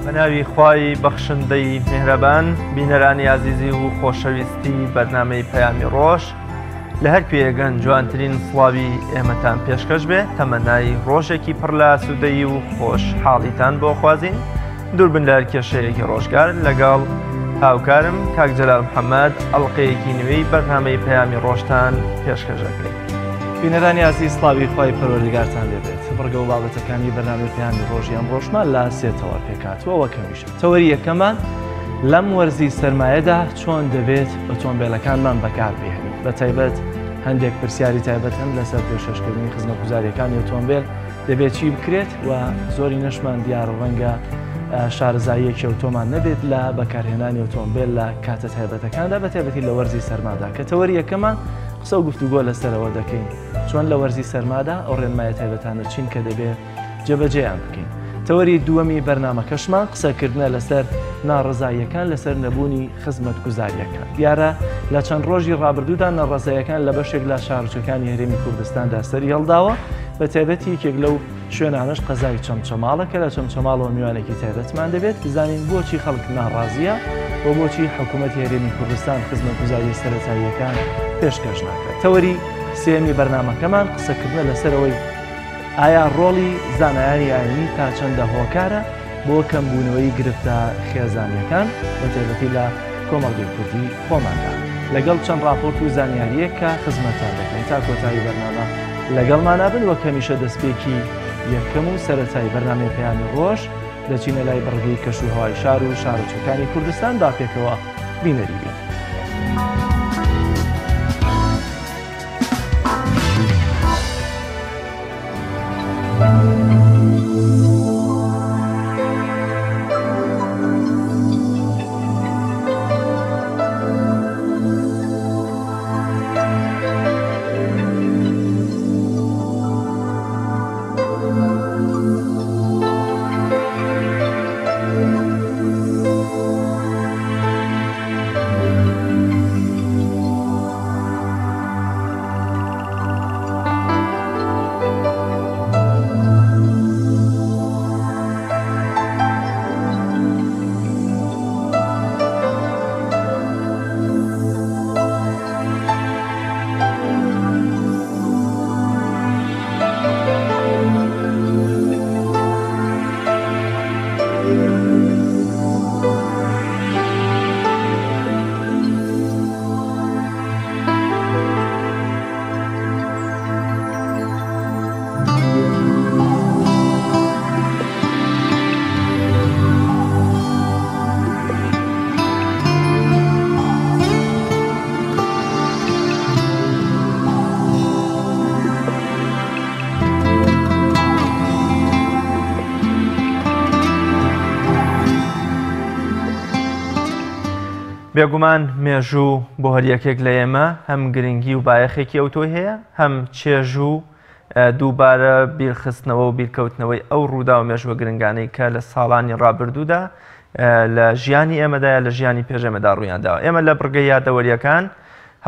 بە ناوی خوای بەخشندەی میهرەبان بینەرانی ئازیزی و خۆشەویستی بەرنامەی پەیامی ڕۆژ لە هەر کوێیەگەن جوانترین سڵاوی ئێمەتان پێشکەش بێ تەمەنای ڕۆژێکی پڕ لە ئاسوودەیی و خۆش حاڵیتان بۆ خوازین دووربن لە هەر کێشەیەکی ڕۆژگار لەگەڵ هاوکارم کاک جەلال محەممەد ئەڵلقەیەکی نوێی بەرنامەی پەیامی ڕۆژتان پێشکەش دەکەین. بینەرانی ئازیز سڵاوی خوای پەروەردگارتان لێبێت بڕگە و بابەتەکانی بەرنامەی پەیامی ڕۆژی ئەمڕۆشمان لە سێ تەوەر پێکهاتووە وەک هەمیشە تەوەری یەکەمان لەم وەرزی سەرمایەدا چۆن دەبێت ئۆتۆمبیلەکانمان بەکاربهێنین بە تایبەت هەندێک پرسیاری تایبەت هەن لەسەر پێشکەشکردنی خزمەتگوزاریەکانی ئۆتۆمبیل دەبێت چی بکرێت و زۆری نەشمان دیار ڕەنگە شارەزاییەکی ئەوتۆمان نەبێت لە بەکارهێنانی ئۆتۆمبیل لە کاتە تایبەتەکاندا بە تایبەتی لە وەرزی سەرمادا کە تەوەری یەکەمان قسە و گفتوگۆ لەسەرەوە دەکەین چۆن لە وەرزی سەرمادا ئەو ڕێنمایە تایبەتانە چین کە دەبێت جێبەجێیان بکەین. تەوەری دووەمی بەرنامەکەشمان قسەکردنە لەسەر ناڕەزاییەکان لەسەر نەبوونی خزمەتگوزارییەکان. دیارە لە چەند ڕۆژی ڕابردوودا ناڕەزاییەکان لە بەشێک لە شارۆچکەکانی هەرێمی کوردستاندا سەری هەڵداوە، بە تایبەتی یەکێک لەو شوێنانەش قەزای چەمچەماڵە کە لە چەمچەماڵەوە میوانێکی تایبەتمان دەبێت بزانین بۆچی خەڵک ناڕازییە و بۆچی حکوومەتی هەرێمی کوردستان خزمەتگوزارییە سەرەتاییەکان پێشکەش ناکات. تەوەری سێیەمی بەرنامەکەمان قسەکردنە لەسەر ئەوەی ئایا ڕۆڵی زانایانی ئاینی تا چەندە هۆکارە بۆ کەمبوونەوەی گرفتە خێزانییەکان بەتایبەتی لە کۆمەڵگەی کوردی خۆماندا؟ لەگەڵ چەند ڕاپۆرت و زانیارییەک کە خزمەتتان دەکەین تا کۆتایی بەرنامە لەگەڵمانا بن وەک هەمیشە دەستپێکی یەکەم و سەرەتای بەرنامەی پەیامی ڕۆژ دەچینە لای بڕگەی کەش و هەوای شار و شارۆچکەکانی کوردستان با پێکەوە بینەری بین. بێگومان مێژوو بۆ هەر یەکێک لە ئێمە هەم گرنگی و بایەخێکی ئەوتۆی هەیە، هەم چێژ و دووبارە بیرخستنەوە و بیرکەوتنەوەی ئەو ڕووداوە مێژووە گرنگانەی کە لە ساڵانی ڕابردوودا لە ژیانی ئێمەدا یا لە ژیانی پێش ئێمەدا ڕوویان داوە. ئێمە لە بڕگەی یادەوەرییەکان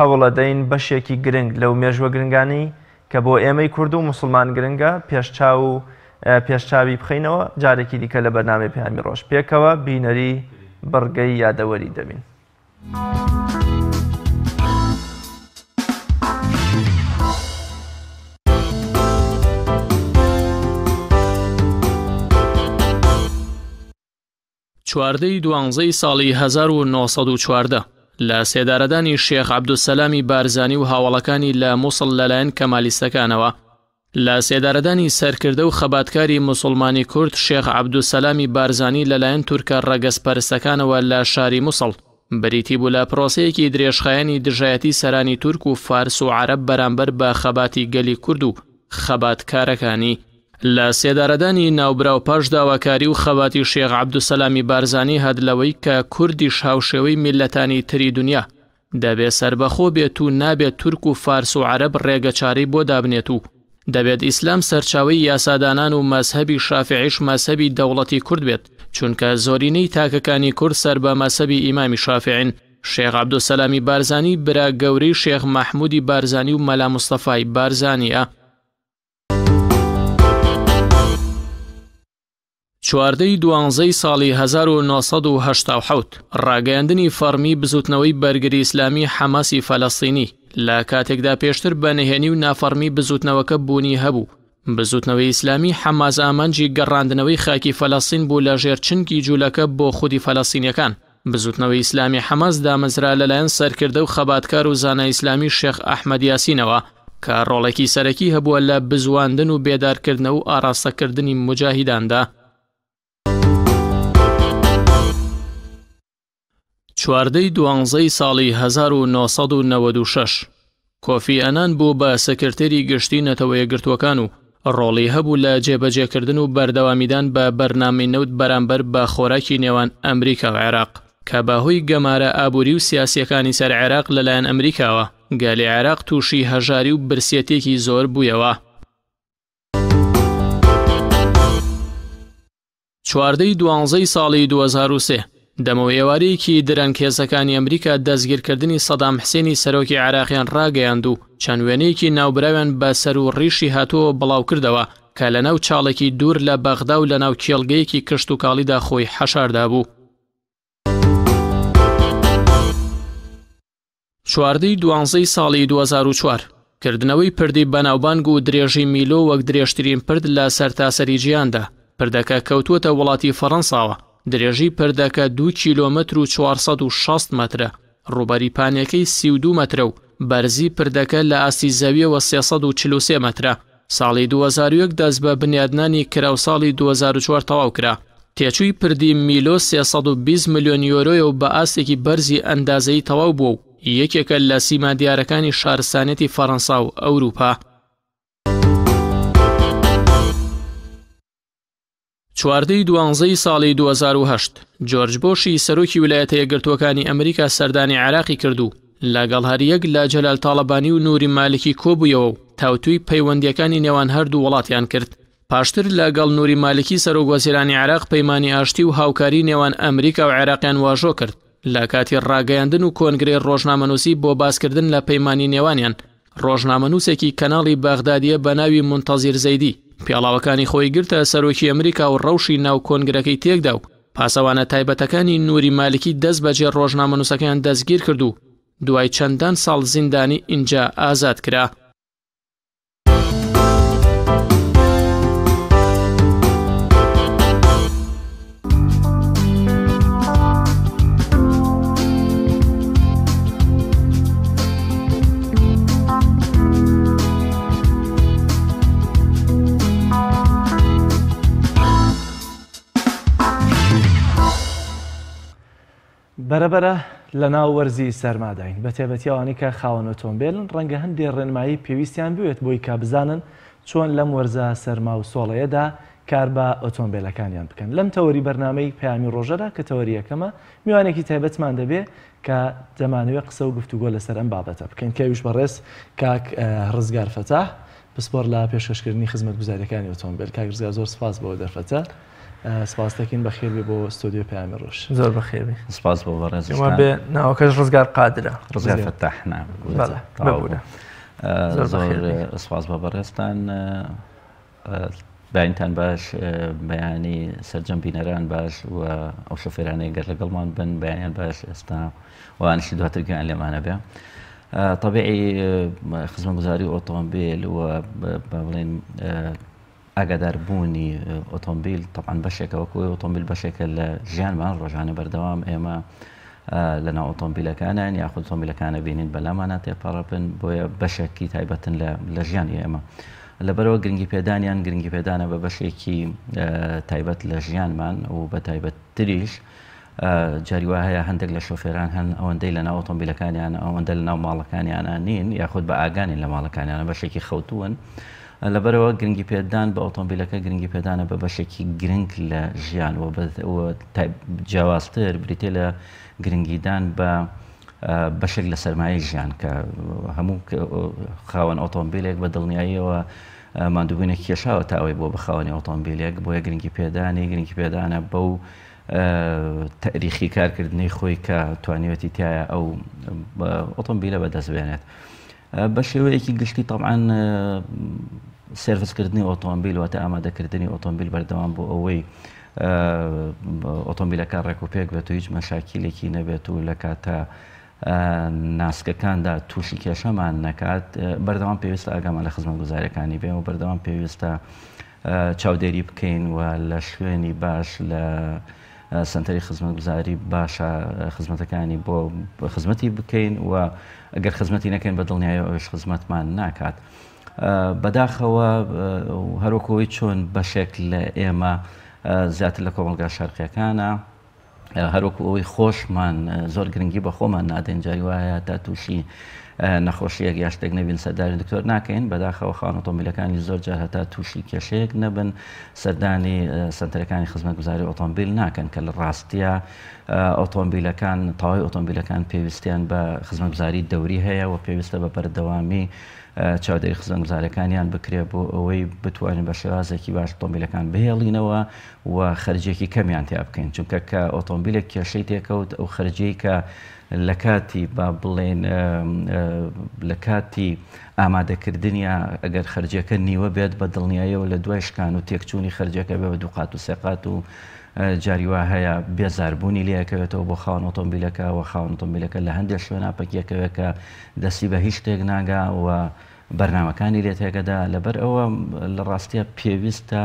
هەوڵەدەین بەشێکی گرنگ لەو مێژووە گرنگانەی کە بۆ ئێمەی کورد و موسڵمان گرنگە پێش چاو و پێش چاوی بخەینەوە، جارێکی دیکە لە بەرنامەی پەیامی ڕۆژ پێکەوە بینەری بڕگەی یادەوەری دەبین. 14 ی دوانزەی ساڵی 1914 لە سێدارەدانی شێخ عەبدولسەلامی بارزانی و هاوەڵەکانی لە موسڵ لەلایەن کەمالیستەکانەوە، لە سێدارەدانی سەرکردە و خەباتکاری موسڵمانی کورد شێخ عەبدولسەلامی بارزانی لەلایەن تورکە ڕەگەزپەرستەکانەوە لە شاری موسڵ، بریتی بوو لە پرۆسەیەکی درێژخایەنی دژایەتی سەرانی تورک و فارس و عەرەب بەرامبەر بە خەباتی گەلی کورد و خەباتکارەکانی. لە سێدارەدانی ناوبراو پاش داواکاری و خەباتی شێخ عەبدولسەلامی بارزانی هات لەوەی کە کوردیش هاوشێوەی میللەتانی تری دونیا دەبێ سەربەخۆ بێت و نابێت تورک و فارس و عەرەب ڕێگەچارەی بۆ دابنێت و دەبێت ئیسلام سەرچاوەی یاسادانان و مەزهەبی شافعیش مەزهەبی دەوڵەتی کورد بێت چونکە زۆرینەی تاکەکانی کورد سەر بە مەزهەبی ئیمامی شافعین. شێخ عەبدولسەلامی بارزانی برا گەورەی شێخ مەحمودی بارزانی و مەلا مستەفای بارزانیە. 14 ی دوانزەی ساڵی 1987، ڕاگەیاندنی فەڕمی بزوتنەوەی بەرگری ئیسلامی حەماسی فەلەستینی، لە کاتێکدا پێشتر بە نهێنی و نافەڕمی بزوتنەوەکە بوونی هەبوو، بزوتنەوەی ئیسلامی حەماس ئامانجی گەڕاندنەوەی خاکی فەلەستین بوو لە ژێر چنگی جولەکە بۆ خودی فەلەستینیەکان. بزوتنەوەی ئیسلامی حەماس دامەزرا لەلایەن سەرکردە و خەباتکار و زانای ئیسلامی شێخ ئەحمەد یاسینەوە کە ڕۆڵێکی سەرەکی هەبووە لە بزواندن و بێدارکردنەوە و ئاڕاستەکردنی موجاهیداندا. چواردەی دوانزەی ساڵی 1996 کۆفی ئەنان بوو بە سکرتێری گشتی نەتەوە یەکگرتووەکان و ڕۆڵی هەبوو لە جێبەجێکردن و بەردەوامیدان بە بەرنامەی نەوت بەرامبەر بە خۆراکی نێوان ئەمریکا و عێراق کە بە هۆی گەمارە ئابووری و سیاسییەکانی سەر عێراق لەلایەن ئەمریکاوە گەلی عێراق تووشی هەژاری و برسیەتییەکی زۆر بوویەوە. 14 ی دوانزەی ساڵی 2003، دەمەو ئێوارەیەکی درەنگ هێزەکانی ئەمریکا دەستگیرکردنی سەدام حسێنی سەرۆکی عێراقیان ڕاگەیاند و چەند وێنەیەکی ناوبراویان بە سەر و ڕیشی هاتووەوە بڵاوکردەوە کە لەناو چاڵێکی دوور لە بەغدا و لەناو کێڵگەیەکی کشتوکاڵیدا خۆی حەشاردابوو. 14 ی دوانزەی ساڵی 2004، کردنەوەی پردی بەناوبانگ و درێژی میلۆ وەک درێژترین پرد لە سەرتاسەری جیهاندا، پردەکە کەوتووەتە وڵاتی فەڕەنساوە، درێژی پردەکە دوو کیلۆمەتر و 460 مەترە، ڕووبەری پانیەکەی 32 مەترە و بەرزی پردەکە لە ئاستی زەویەوە 343 مەترە. ساڵی 2001 دەست بە بنیادنانی کرا و ساڵی 2004 تەواو کرا. تێچووی پردی میلۆ 320 ملیۆن یۆرۆیە و بە ئاستێکی بەرزی ئەندازەیی تەواو بووە و یەکێکە لە سیما دیارەکانی شارستانیەتی فەرەنسا و ئەوروپا. 14 ی دوانزەی ساڵی 2008، جۆرج بۆشی سەرۆکی ویلایەتە یەکگرتووەکانی ئەمریکا سەردانی عێراقی کرد و لەگەڵ هەریەک لە جەلال تاڵەبانی و نوری مالکی کۆبوویەوە و تاوتوێی پەیوەندییەکانی نێوان هەردوو وڵاتیان کرد. پاشتر لەگەڵ نوری مالکی سەرۆک وەزیرانی عێراق پەیمانی ئاشتی و هاوکاری نێوان ئەمریکا و عێراقیان واژۆ کرد. لە کاتی ڕاگەیاندن و کۆنگرەی ڕۆژنامەنووسی بۆ باسکردن لە پەیمانی نێوانیان، ڕۆژنامەنووسێکی کەناڵی بەغدادیە بە ناوی مونتەزیر زەیدی، پێڵاوەکانی خۆی گرتە سەرۆکی ئەمریکا و ڕەوشی ناو کۆنگرەکەی تێکدا و پاسەوانە تایبەتەکانی نوری مالکی دەست بەجێ ڕۆژنامەنووسەکەیان دەستگیر کرد و دوای چەندان ساڵ زیندانی ئینجا ئازاد کرا. بەرەبەرە لەناو وەرزی سەرماداین، بەتایبەتی ئەوانەی کە خاوەن ئۆتۆمبێلن، ڕەنگە هەندێ ڕێنمایی پێویستیان بوێت بۆی کە بزانن چۆن لەم وەرزە سەرما و سۆڵەیەدا کار بە ئۆتۆمبێلەکانیان بکەن. لەم تەوەری بەرنامەی پەیامی ڕۆژەدا کە تەوەری یەکەمە، میوانێکی تایبەتمان دەبێ کە دەمانەوێ قسە و گفتوگۆ لەسەر ئەم بابەتە بکەین کە ئەویش بەڕێز کاک ڕزگار فەتاح، پسپۆڕ لە پێشکەشکردنی خزمەتگوزارییەکانی ئۆتۆمبێل. کاک ڕزگار زۆر سپاس بۆ دەرفەتە. سپاس دەکەین بەخێر بێ بۆ ستۆدیۆ پەیامی ڕۆژ. زۆر بەخێر بێ. سپاس بۆ بەڕێزتان. پێم وابێ ناوەکەش ڕزگار قادرە. ڕزگار فەتاح نا. بەڵێ ببورە. زۆر سپاس بۆ بەڕێزتان. بەیانتان باش بەیانی سەرجەم بینەران باش و ئەو شۆفێرانەی گەر لەگەڵمان بن بەیانیان باش ئێستا وانشی دواتر گوێیان لێمانە بێ طبیعی خزمەتگوزاری ئۆتۆمبیل و با بڵێن ئاگاداربوونی ئۆتۆمبیل تەبعەن بەشێکە وەکو ئۆتۆمبیل بەشێکە لە ژیانمان ڕۆژانە بەردەوام ئێمە لەناو ئۆتۆمبیلەکانن یاخود ئۆتۆمبیلەکانە بینین بەلامانە تێپەڕبن بۆیە بەشێکی تایبەتن لە ژیانی ئێمە لەبەرەوە گرنگی پێدانیان گرنگی پێدانە بە بەشێکی تایبەت لە ژیانمان و بە تایبەتتریش جاری وا هەیە هەندێک لە شۆفێران هەن ئەوەندەی لەناو ئۆتۆمبیلەکانیان ئەوەندە لەناو ماڵەکانیانە نین یاخود بە ئاگانین لە ماڵەکانیانە بەشێکی خەوتوون لەبەرەوە گرنگی پێدان بە ئۆتۆمبیلەکە گرنگی پێدانە بە بەشێکی گرنگ لە ژیان و جیاوازتر بریتە لە گرنگیدان بە بەشێک لە سەرمایەی ژیان کە هەموو خاوەن ئۆتۆمبیلێک بە دڵنیاییەوە ماندووبوونێک کێشاوە تا ئەوەی بۆ بە خاوەنی ئۆتۆمبیلێک بۆیە گرنگی پێدانی گرنگی پێدانە بەو تەئریخی کارکردنەی خۆی کە توانیوەتی تایە ئەو ئۆتۆمبیلە بەدەست بێنێت بە شێوەیەکی گشتی تەبعەن سێرڤسکردنی ئۆتۆمبیل واتە ئامادەکردنی ئۆتۆمبیل بەردەوام بۆ ئەوەی ئۆتۆمبیلەکە ڕێک و پێک بێت و هیچ مەشاکیلێکی نەبێت و لە کاتە ناسکەکاندا تووشی کێشەمان نەکات بەردەوام پێویستە ئاگامان لە خزمەتگوزاریەکانی بێ و بەردەوام پێویستە چاودێری بکەین و لە شوێنی باش لە سنتەری خزمەتگوزاری باشە خزمەتەکانی بۆ خزمەتی بکەین و ئەگەر خزمەتی نەکەین بە دڵنیایی ئەوش خزمەتمان ناکات. بەداخەوە هەروەکەوەی چۆن بەشێک لە ئێمە زیاتر لە کۆمەڵگا شەرقیەکانە هەروەکو ئەوەی خۆشمان زۆر گرنگی بە خۆمان نادەین جاری وایە تا تووشی نەخۆشیەک یا شتێک نەبین سەردانی دکتۆر ناکەین بەداخەوە خاوەن ئۆتۆمبیلەکانی زۆر جار هەتا تووشی کێشەیەک نەبن سەردانی سنتەرەکانی خزمەتگوزاری ئۆتۆمبیل ناکەن کە لە ڕاستیە ئۆتۆمبیلەکان تەواوی ئۆتۆمبیلەکان پێویستیان بە خزمەتگوزاری دەوری هەیە و پێویستە بە بەردەوامی چاودێری خزمەتگوزارەکانیان بکرێت بۆ ئەوەی بتوانین بە شێوازێکی باش ئۆتۆمبیلەکان بهێڵینەوە و خەرجیەکی کەمیان تیا بکەین چونکە کە ئۆتۆمبیلێک کێشەی تێکەوت ئەو خەرجیەی کە لە کاتی با بڵێن لە کاتی ئامادەکردنیا ئەگەر خەرجیەکە نیوە بێت بە دڵنیاییەوە لە دوای شکان و تێکچوونی خەرجیەکە بێ بە دوو قات و سێ قات و جاری وا هەیە بێزاربوونی لێکەوێتەوە بۆ خاوەن ئۆتۆمبیلەکە و خاوەن ئۆتۆمبیلەکە لە هەندێک شوێنا پەکیەکەوێت کە دەستی بە هیچ شتێک ناگا و بەرنامەکانی لێ تێکەدا، لەبەر ئەوە لە ڕاستیا پێویستە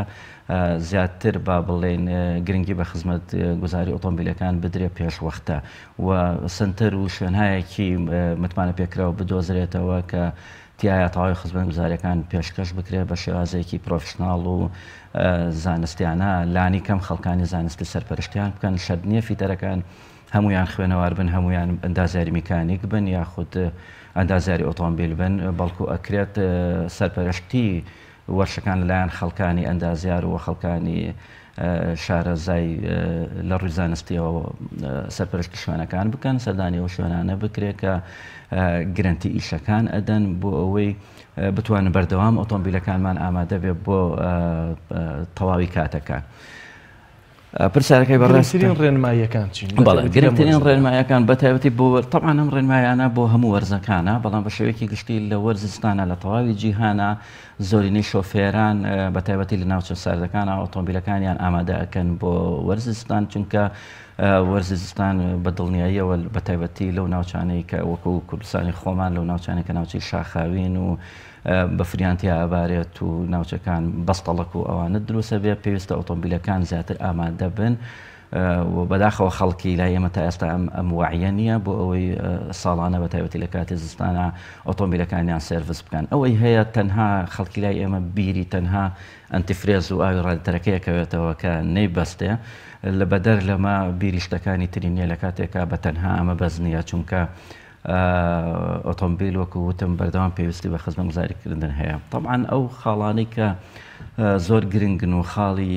زیاتر با بڵێین گرنگی بە خزمەت گوزاری ئۆتۆمبیلەکان بدرێ پێشوەختە و سنتەر و شوێنهایەکی متمانە پێکراو بدۆزرێتەوە کە تیایا تەواوی خزمەت گوزاریەکان پێشکەش بکرێت بە شێوازێکی پرۆفشناڵ و زانستیانە لانی کەم خەڵکانی زانستی سەرپەرشتیان بکەن شەرت نییە فیتەرەکان هەموویان خوێنەوار بن، هەموویان ئەندازیاری میکانیک بن یاخود ئەندازیاری ئۆتۆمبیل بن، بەڵکو ئەکرێت سەرپەرشتی وەرشەکان لەلایەن خەڵکانی ئەندازیار و خەڵکانی شارەزای لە ڕووی زانستیەوە سەرپەرشتی شوێنەکان بکەن، سەردانی ئەو شوێنانە بکرێت کە گرەنتی ئیشەکان ئەدەن بۆ ئەوەی بتوانن بەردەوام ئۆتۆمبیلەکانمان ئامادە بێت بۆ تەواوی کاتەکان. پرسیارەکەی بەڕێز گرنگترین ڕێنماییەکان چین؟ بەڵێ گرنگترین ڕێنماییەکان بە تایبەتی بۆ تەبعەن ئەم ڕێنمایانە بۆ هەموو وەرزەکانە بەڵام بە شێوەیەکی گشتی لە وەرزی زستانە لە تەواوی جیهانە زۆرینەی شۆفێران بە تایبەتی لە ناوچە ساردەکانە ئۆتۆمبیلەکانیان ئامادە ئەکەن بۆ وەرزی زستان چونکە وەرزی زستان بە دڵنیاییەوە بە تایبەتی لەو ناوچانەی کە وەکو کوردستانی خۆمان لەو ناوچانەی کە ناوچەی شاخاوین و بەفریان تیا ئەبارێت و ناوچەکان بەستەڵەک و ئەوانە دروست ئەبێ پێویستە ئۆتۆمبیلەکان زیاتر ئامادە بن و بەداخەوە خەڵکی لای ئێمە تا ئێستا ئەم ئەم وعیە نییە بۆ ئەوەی ساڵانە بە تایبەتی لە کاتی زستانە ئۆتۆمبیلەکانیان سێرڤس بکەن ئەوەی هەیە تەنها خەڵکی لای ئێمە بیری تەنها ئەنتیفرێز و ئاوی ڕادیتەرەکەی ئەکەوێتەوە کە نەیبەستێ لە بەدەر لەمە بیری شتەکانی تری نییە لە کاتێکا بە تەنها ئەمە بەس نییە چونکە ئۆتۆمبیل وەکو وتم بەردەوام پێویستی بە خزمەتگوزاریکردن هەیە طبعا ئەو خاڵانەی کە زۆر گرنگن و خاڵی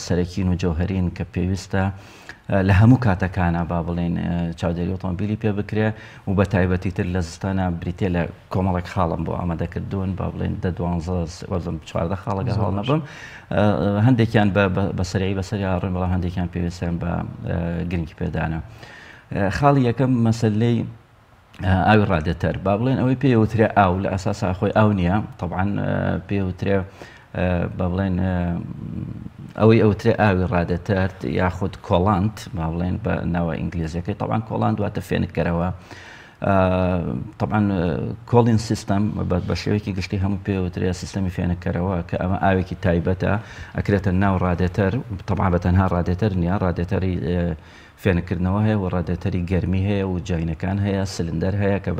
سەرەکین و جەوهرین کە پێویستە لە هەموو کاتەکانە با بڵێن چاودێری ئۆتۆمبیلی پێ بکرێ و بە تایبەتی تر لە زستانە بریتە لە کۆمەڵێک خاڵم بۆ ئامادەکردوون با بڵێن دە دوانزە وەزم 14 خاڵەکە هەڵ نەبم هەندێکیان بە سەرعی بەسەریا ڕوون بەڵام هەندێکیان پێویستیان بە گرنگی پێدانە. خاڵی یەکەم مەسەلەی ئاوی ڕادێتەر با بڵێن ئەوەی پێ وترێ ئاو لە ئەساسا خۆی ئاو نییە طبعا پێ وترێ با بڵێن ئەوەی ئەوترێ ئاوی ڕادێتەر یاخود coolant با بڵێن بە ناوە ئینگلیزیەکەی طبعا coolant واتە فێنککەرەوە طبعا cooling system بە شێوەیەکی گشتی هەموو پێوترێ سیستەمی فێنککەرەوە کە ئەمە ئاوێکی تایبەتە ئەکرێتە ناو ڕادێتەر طبعا بە تەنها ڕادێتەر نییە ڕادێتەری فێنککردنەوە هەیە و ڕادێتەری گەرمی هەیە و جاینەکان هەیە، سلندەر هەیە کە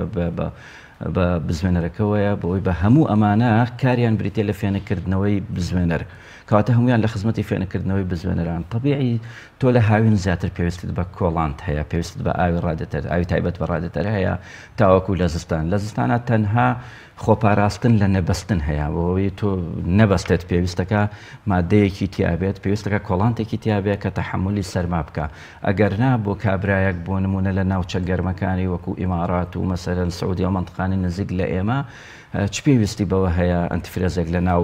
بە بزوێنەرەکەوەیە بۆ ئەوەی بە هەموو ئەمانە کاریان بریتیە لە فێنککردنەوەی بزوێنەر کەواتە هەمویان لە خزمەتی فێنککردنەوەی بزوێنەران طبیعی تۆ لە هاوین زیاتر پێویستت بە coolant هەیە پێویستت بە ئاوی ڕادێتەر ئاوی تایبەت بە ڕادێتەر هەیە تاوەکو لە زستان لە زستانە تەنها خۆپاراستن لە نەبەستن هەیە بۆ ئەوەی تۆ نەبەستێت پێویستەکە مادەیەکی تیابێت پێویستەکە coolant ێکی تیابێت کە تەحەمولی سەرما بکە ئەگەر نا بۆ کابرایەک بۆ نمونە لە ناوچە گەرمەکانی وەکو ئیمارات و مەسەلەن سعودیە و مەنتقانی نزیک لە ئێمە چ پێویستی بەوە هەیە ئەنتیفرێزێک لە ناو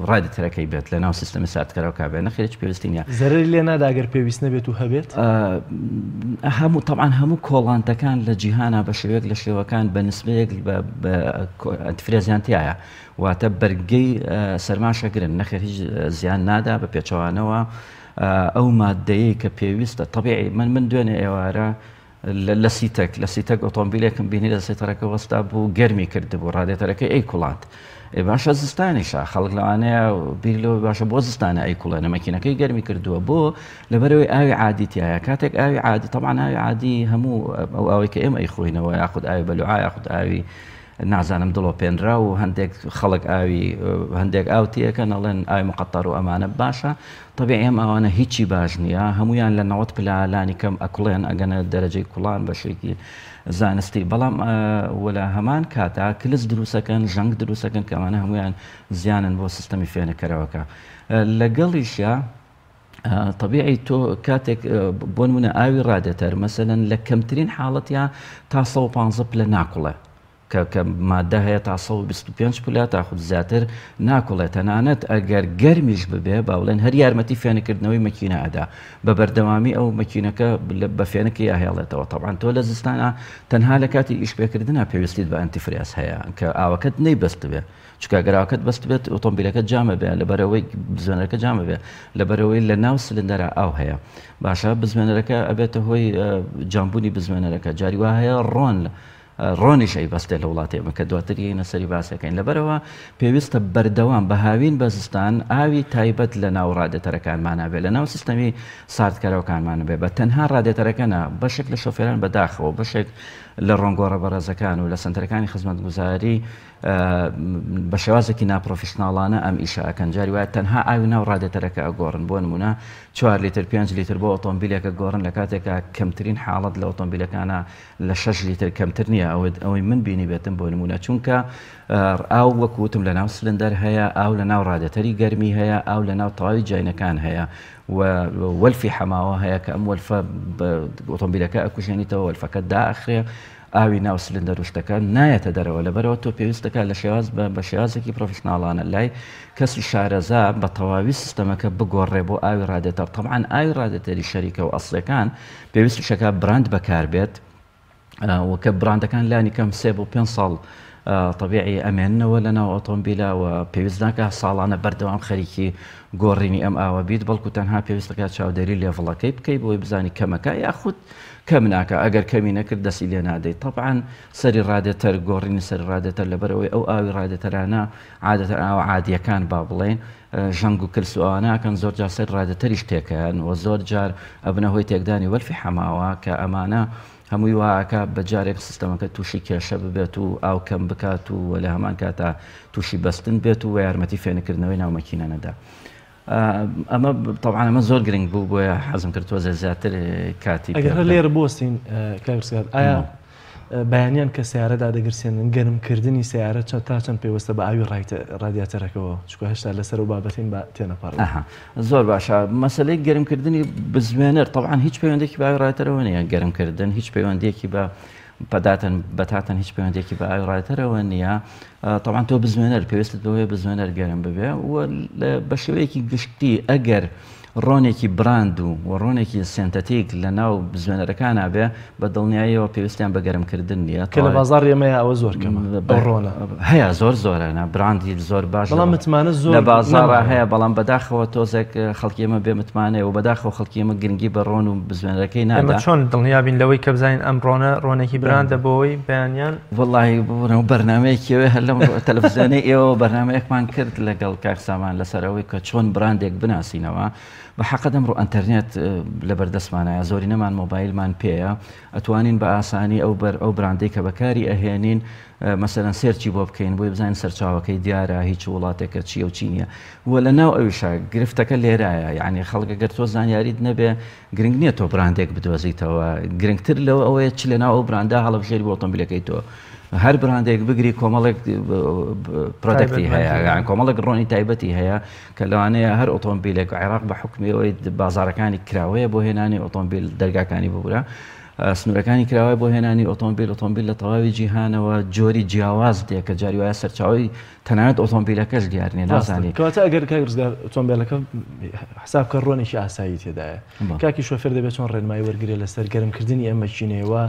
ڕادیتەرەکەی بێت لە ناو سیستەمی ساردکەرەوەکە بێت نەخێر هیچ پێویستی نییە. زەرەری لێ نادا گەر پێویست نەبێت و هەبێت؟ هەموو تەبعەن هەموو coolant ەکان لە جیهانا بە شێوەیەک لە شێوەکان بە نسبەیەک بە antifreeze یان تایە واتە بەرگەی سەرماش ئەگرن نەخێر هیچ زیان نادا بە پێچەوانەوە ئەو مادەیە کە پێویستە طبیعی من من دوێنێ ئێوارە لە سیتەک لە سیتەک ئۆتۆمبیلێکم بینی لە سەیتەرەکە وەستا بوو گەرمی کردبوو ڕادێتەرەکەی ئەی کوڵاند ئێ باشە زستانیشە خەڵک لەوانەیە بیر لەوە باشە بۆ زستانە ئەی کوڵێنە مەکینەکەی گەرمی کردووە بۆ لەبەرەوەی ئاوی عادی تایە کاتێک ئاوی عادی تەبعەن ئاوی عادی هەموو ئەو ئاوەی کە ئێمە ئەیخۆینەوە یاخود ئاوی بەلوعا یاخود ئاوی نازانم دڵۆپێنراو و هەندێک خەڵک ئاوی هەندێک ئاو تێکەن ئەڵێن ئاوی مقەتەر و ئەمانە باشە طبیعی ئەم ئاوانە هیچی باش نییە هەمویان لە 90 پلە لانی کەم ئەکوڵێن ئەگەنە دەرەجەی کوڵان بە شێکی زانستی بەڵام وە لە هەمان کاتا کلس دروستەکەن ژەنگ دروستەکەن کە ئەمانە هەمویان زیانن بۆ سیستەمی فێنکەرەوەکە لەگەڵیشە تەبیعی تۆ کاتێک بۆ نمونە ئاوی ڕادێتەر مەسەلەن لە کەمترین حاڵەتیا تا 115 پلە ناکوڵێ کە کە مادە هەیە تا 125 پلە تا خود زیاتر ناکوڵێ تەنانەت ئەگەر گەرمیش ببێ با بڵێن هەر یارمەتی فێنکردنەوەی مەکینە ئەدا بە بەردەوامی ئەو مەکینەکە بە فێنکی ئەهێڵێتەوە تەبعەن تۆ لە زستانە تەنها لە کاتی ئیشپێکردنا پێویستیت بە antifreeze هەیە کە ئاوەکەت نەیبەستبێ چونکە گەر ئاوەکەت بەستبێت ئۆتۆمبیلەکەت جامە بێ لەبەرئەوەی بزوێنەرەکە جامە بێ لەبەرئەوەی لە ناو سلندەرا ئاو هەیە باشە بزوێنەرەکە ئەبێتە هۆی جامبوونی بزوێنەرەکە جاری وا هەیە ڕۆن ڕۆنیش ئەی بەستێ لە وڵاتی ئێمە کە دواتر یەینە سەری باسەکەین لەبەرەوە پێویستە بەردەوام بە هاوین بە زستان ئاوی تایبەت لە ناو ڕادێتەرەکانمانە بێ لە ناو سیستەمی ساردکەرەوەکانمان بێ بە تەنها ڕادێتەرەکە نا بەشێک لە شۆفێران بەداخەوە بەشێک لە ڕۆنگۆڕە بەڕێزەکان و لە سەنتەرەکانی خزمەتگوزاری بە شێوازێکی ناپرۆفیشناڵانە ئەم ئیشە ئەکەن جاری وایە تەنها ئاوی ناو ڕادێتەرەکە ئەگۆڕن بۆ نمونە چوار لیتر پێنج لیتر بۆ ئۆتۆمبیلێکە گۆڕن لە کاتێکا کەمترین حاڵەت لە ئۆتۆمبیلەکانە لە شەش لیتر کەمتر نییە ئەوەی ئەوەی من بینی بێتم بۆ نمونە چونکە ئاو وەک وتم لە ناو سلندەر هەیە ئاو لە ناو ڕادێتەری گەرمی هەیە ئاو لە ناو تەواوی جاینەکان هەیە و وەلفی حەماوە هەیە کە ئەم وەلفە ئۆتۆمبیلەکە ئەکوژێنیتەوە وەلفەکە داخرێ ئاوی ناو سلندەر و شتەکە نایەتە دەرەوە لەبەرئەوە تۆ پێویست دەکات لە شێواز بە شێوازێکی پرۆفیشناڵانە لای کەسی شارەزا بە تەواوی سیستەمەکە بگۆڕێ بۆ ئاوی ڕادێتەر تەبعەن ئاوی ڕادێتەری شەریکە و ئەسڵەکان پێویستیشەکە براند بەکاربێت و کە براندەکان لانی کەم سێ بۆ پێنج ساڵ طبیعی ئەمێننەوە لە ناو ئۆتۆمبیلە و پێویست ناکە ساڵانە بەردەوام خەریکی گۆڕینی ئەم ئاوە بیت بەڵکو تەنها پێویست دەکات چاودێری level ەکەی بکەیت بۆی بزانی کەمەکە یاخود کەم ناکا ئەگەر کەمی نەکرد دەستی لێ نادەی تەبعەن سەری ڕادێتەر گۆڕینی سەری ڕادێتەر لەبەرئەوەی ئەو ئاوی ڕادێتەرانە عادەتەن ئاوە عادیەکان با بڵێین ژەنگ و کلس و ئەوانە ئەکەن زۆر جار سەری ڕادێتەریش تێکەیان و زۆر جار ئەبنە هۆی تێکدانی وەلفی حەماوە کە ئەمانە هەمووی وا ئەکا بە جارێک سیستەمەکە تووشی کێشە ببێت و ئاو کەم بکات و لە هەمان کاتا تووشی بەستن بێت و یارمەتی فێنکردنەوەی ناو مەکینە نەدا. ئەمە تەبعەن ئەمە زۆر گرنگ بوو بۆیە حەزم کرد تۆزێ زیاتر کاتی ئەگەر هەر لێرە بوەستین کاک ڕزگار ئایا بەیانیان کە سیارە دادەگرسێنن گەرمکردنی سیارە چەند تا چەند پێوەستە بە ئاوی ڕادیاتەرەکەوە چونکە هێشتا لەسەر و بابەتین بە تێنەپەڕ زۆر باشە مەسلەی گەرمکردنی بزوێنەر طبعا هیچ پەیوەندێکی بە ئاوی ڕادیاتەرەوە نییە گەرمکردن هیچ پەیوەندیەکی بە پەداتن بەتاتەن هیچ پەیوەندێکی بە ئاوی ڕایتەرەوە نییە تەبعەن تۆ بزوێنەر پێویستت بەوەیە بزوێنەر گەرم ببێ و بە شێوەیەکی گشتی ئەگەر ڕۆنێکی براند و و ڕۆنێکی synthetic لە ناو بزوێنەرەکانا بێ بە دڵنیاییەوە پێویستیان بە گەرمکردن نییە کە لە بازاڕی ئێمەیا ئەوە زۆر کەمە ئەو ڕۆنە هەیە زۆر زۆرە براندی زۆر باش بەڵام متمانە زۆر لە بازاڕا هەیە بەڵام بەداخەوە تۆزێک خەڵکی ئێمە بێ متمانەیە و بەداخەوە خەڵکی ئێمە گرنگی بە ڕۆن و بزوێنەرەکەی نادا. ئێمە چۆن دڵنیا بین لەوەی کە بزانین ئەم ڕۆنە ڕۆنێکی براندە بۆ ئەوەی بەیانیان وەڵاهی ببورن بەرنامەیەکی ئێوە هەر لەم تەلەفزیۆنەی ئێوە بەرنامەیەکمان کرد لەگەڵ کاک سامان لەسەر ئەوەی کە چۆن براندێک بناسینەوە بە حەقت ئەمڕۆ ئەنتەرنێت لەبەردەستمانایە زۆرینەمان مۆبایلمان پێیە ئەتوانین بە ئاسانی ئەو بەر ئەو براندەی کە بەکاری ئەهێنین مەسەلەن search ی بۆ بکەین بۆی بزانین سەرچاوەکەی دیارە هیچ وڵاتێکە چییە و چی نییە و لە ناو ئەویشا گرفتەکە لێرایە یعنی خەڵک گەر تۆ زانیاریت نەبێ گرنگ نییە تۆ براندێک بدۆزیتەوە گرنگتر لەوە ئەوەیە چ لە ناو ئەو براندە هەڵبژێری بۆ ئۆتۆمبیلەکەی تۆ هەر براندێک بگری کۆمەڵێک product ی هەیە یان کۆمەڵێک ڕۆنی تایبەتی هەیە کە لەوانەیە هەر ئۆتۆمبیلێک عێراق بە حکومی ئەوەی بازارەکانی کراوەیە بۆ هێنانی ئۆتۆمبیل دەرگاکانی ببورە. سنوورەکانی کراوە بۆ هێنانی ئۆتۆمبیل، ئۆتۆمبیل لە تەواوی جیهانەوە جۆری جیاواز دێ کە جاری وایە سەرچاوەی تەنانەت ئۆتۆمبیلەکەش دیار نییە، نازانی. کەواتە ئەگەر کاک ڕزگار ئۆتۆمبیلەکە حساب کە ڕۆنێکی ئاسایی تێدایە، کاکی شۆفێر دەبێت چۆن ڕێنمایی وەرگرێت لەسەر گەرمکردنی ئەم مەکینەیەوە؟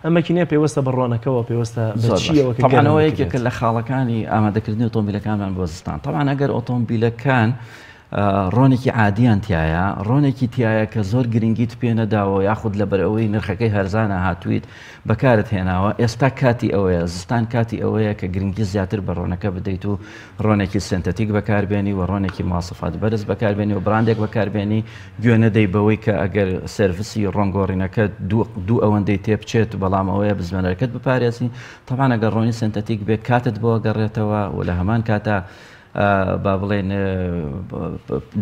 ئەم مەکینەیە پەیوەستە بە ڕۆنەکەوە، پەیوەستە بە چییەوە کە گەرم تەبعەن ئەوە یەکێکە لە خاڵەکانی ئامادەکردنی ئۆتۆمبیلەکانمان بۆ زستان. تەبعەن ئەگەر ئۆتۆمبیلەکان ڕۆنێکی عادیان تیایە، ڕۆنێکی تیایە کە زۆر گرنگیت پێ نەداوە یاخود لەبەرئەوەی نرخەکەی هەرزانە هاتوویت بەکارت هێناوە، ئێستا کاتی ئەوەیە، زستان کاتی ئەوەیە کە گرنگی زیاتر بە ڕۆنەکە بدەیت و ڕۆنێکی synthetic بەکاربێنی و ڕۆنێکی مواسەفات بەرز بەکاربێنی و براندێک بەکاربێنی، گوێ نەدەی بەوەی کە ئەگەر سێرڤسی ڕۆنگۆڕینەکە دوو ئەوەندەی تێبچێت بەڵام ئەوەیە بزوێنەرەکەت بپارێزی، تەبعەن ئەگەر ڕۆنی synthetic بێت کاتت بۆ ئەگەڕێتەوە و لە هەمان کاتا با بڵێین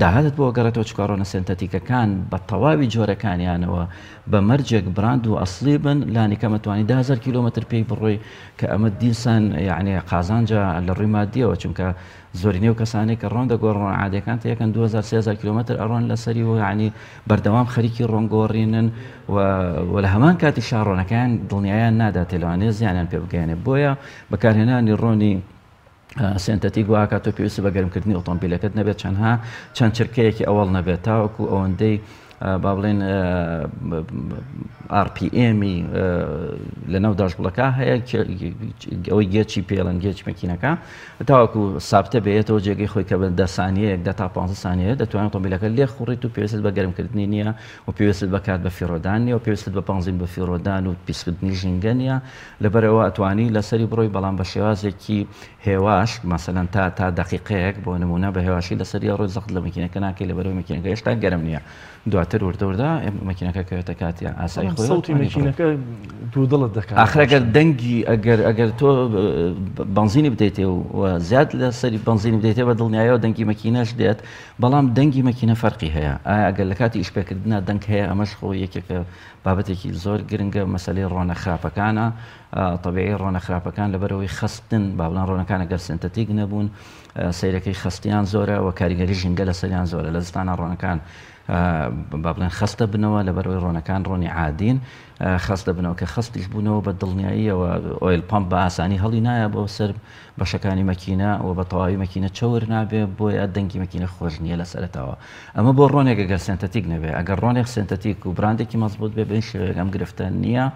داهاتت بۆ گەڕێتەوە چونکە ڕۆنە سێنتەتیکەکان بە تەواوی جۆرەکانیانەوە بە مەرجێک براند و ئەسلی بن لانی کەم ئەتوانی 10هزار کیلۆمەتر پێی بڕۆی کە ئەمە دیسان یعنی قازانجە لە ڕووی مادیەوە چونکە زۆرینەی و کەسانێک کە ڕۆن دەگۆڕن ڕۆن عادیەکان تێکەن 2000 3000 کیلۆمەتر ئەڕۆن لەسەری و یعنی بەردەوام خەریکی ڕۆنگۆڕینن و و لە هەمان کاتی شاڕۆنەکان دڵنیایان ناداتێ لەوانەیە زیانیان پێ بگەیەنێ بۆیە بەکارهێنانی ڕۆنی synthetic واکات تۆ پێویست بە گەرمکردنی ئۆتۆمبیلەکەت نەبێت چەندها چەند چرکەیەکی ئەوەڵ نەبێت تاوەکو ئەوەندەی با بڵێن RPM ی لەناو داشبڵەکە هەیە ئەوەی گێچی پێڵەن گێچ مەکینەکە تاوەکو سابتە بێتەوە جێگەی خۆی کە بە دە سانیەیەک دە تا 15 سانیە دەتوانێت ئۆتۆمبیلەکە لێ خوڕیت و پێویست بە گەرمکردنی نییە و پێویست بە کات بە فیڕۆدان نییە و پێویست بە بەنزین بە فیڕۆدان و پیسکردنی ژینگە نییە لەبەرئەوە ئەتوانی لەسەری بڕۆی بەڵام بە شێوازێکی هێواش مەسەلەن تا تا دەقیقەیەک بۆ نمونە بە هێواشی لەسەری ئەڕۆی زەخت لە مەکینەکە ناکەی لەبەرئەوەی مەکینەکە هێشتا گەرم نییە دواتر وردە وردە مەکینەکە کەوێتە کاتی ئاسایی خۆی سەوتی مەکینەکە دوودڵت دەکات ئاخر ئەگەر دەنگی ئەگەر ئەگەر تۆ بەنزینی بدەیتێ و زیاد لەسەری بەنزینی بدەیتێ بە دڵنیایەوە دەنگی مەکینەش دێت بەڵام دەنگی مەکینە فەرقی هەیە ئایا ئەگەر لە کاتی ئیشپێکردنا دەنگ هەیە ئەمەش خۆ یەکێکە بابەتێکی زۆر گرنگە مەسەلەی ڕۆنە خراپەکانە، تەبیعی ڕۆنە خراپەکان لەبەرئەوەی خەستن، با بڵێن ڕۆنەکان ئەگەر synthetic نەبوون سەیرەکەی خەستیان زۆرە و کاریگەری ژینگە لەسەریان زۆرە، لە زستانا ڕۆنەکان با بڵێن خەست دەبنەوە لەبەرئەوەی ڕۆنەکان ڕۆنی عادین خەست دەبنەوە، کە خەستیش بوونەوە بە دڵنیاییەوە oil pump بە ئاسانی هەڵی نایە بۆ سەر بەشەکانی مەکینە و بە تەواوی مەکینە چەور نابێ بۆیە دەنگی مەکینە خۆش نییە لە سەرەتاوە. ئەمە بۆ ڕۆنێک ئەگەر synthetic نەبێ، ئەگەر ڕۆنێک synthetic و براندێکی مەزبوط بێ بە هیچ شێوەیەک ئەم گرفتە نییە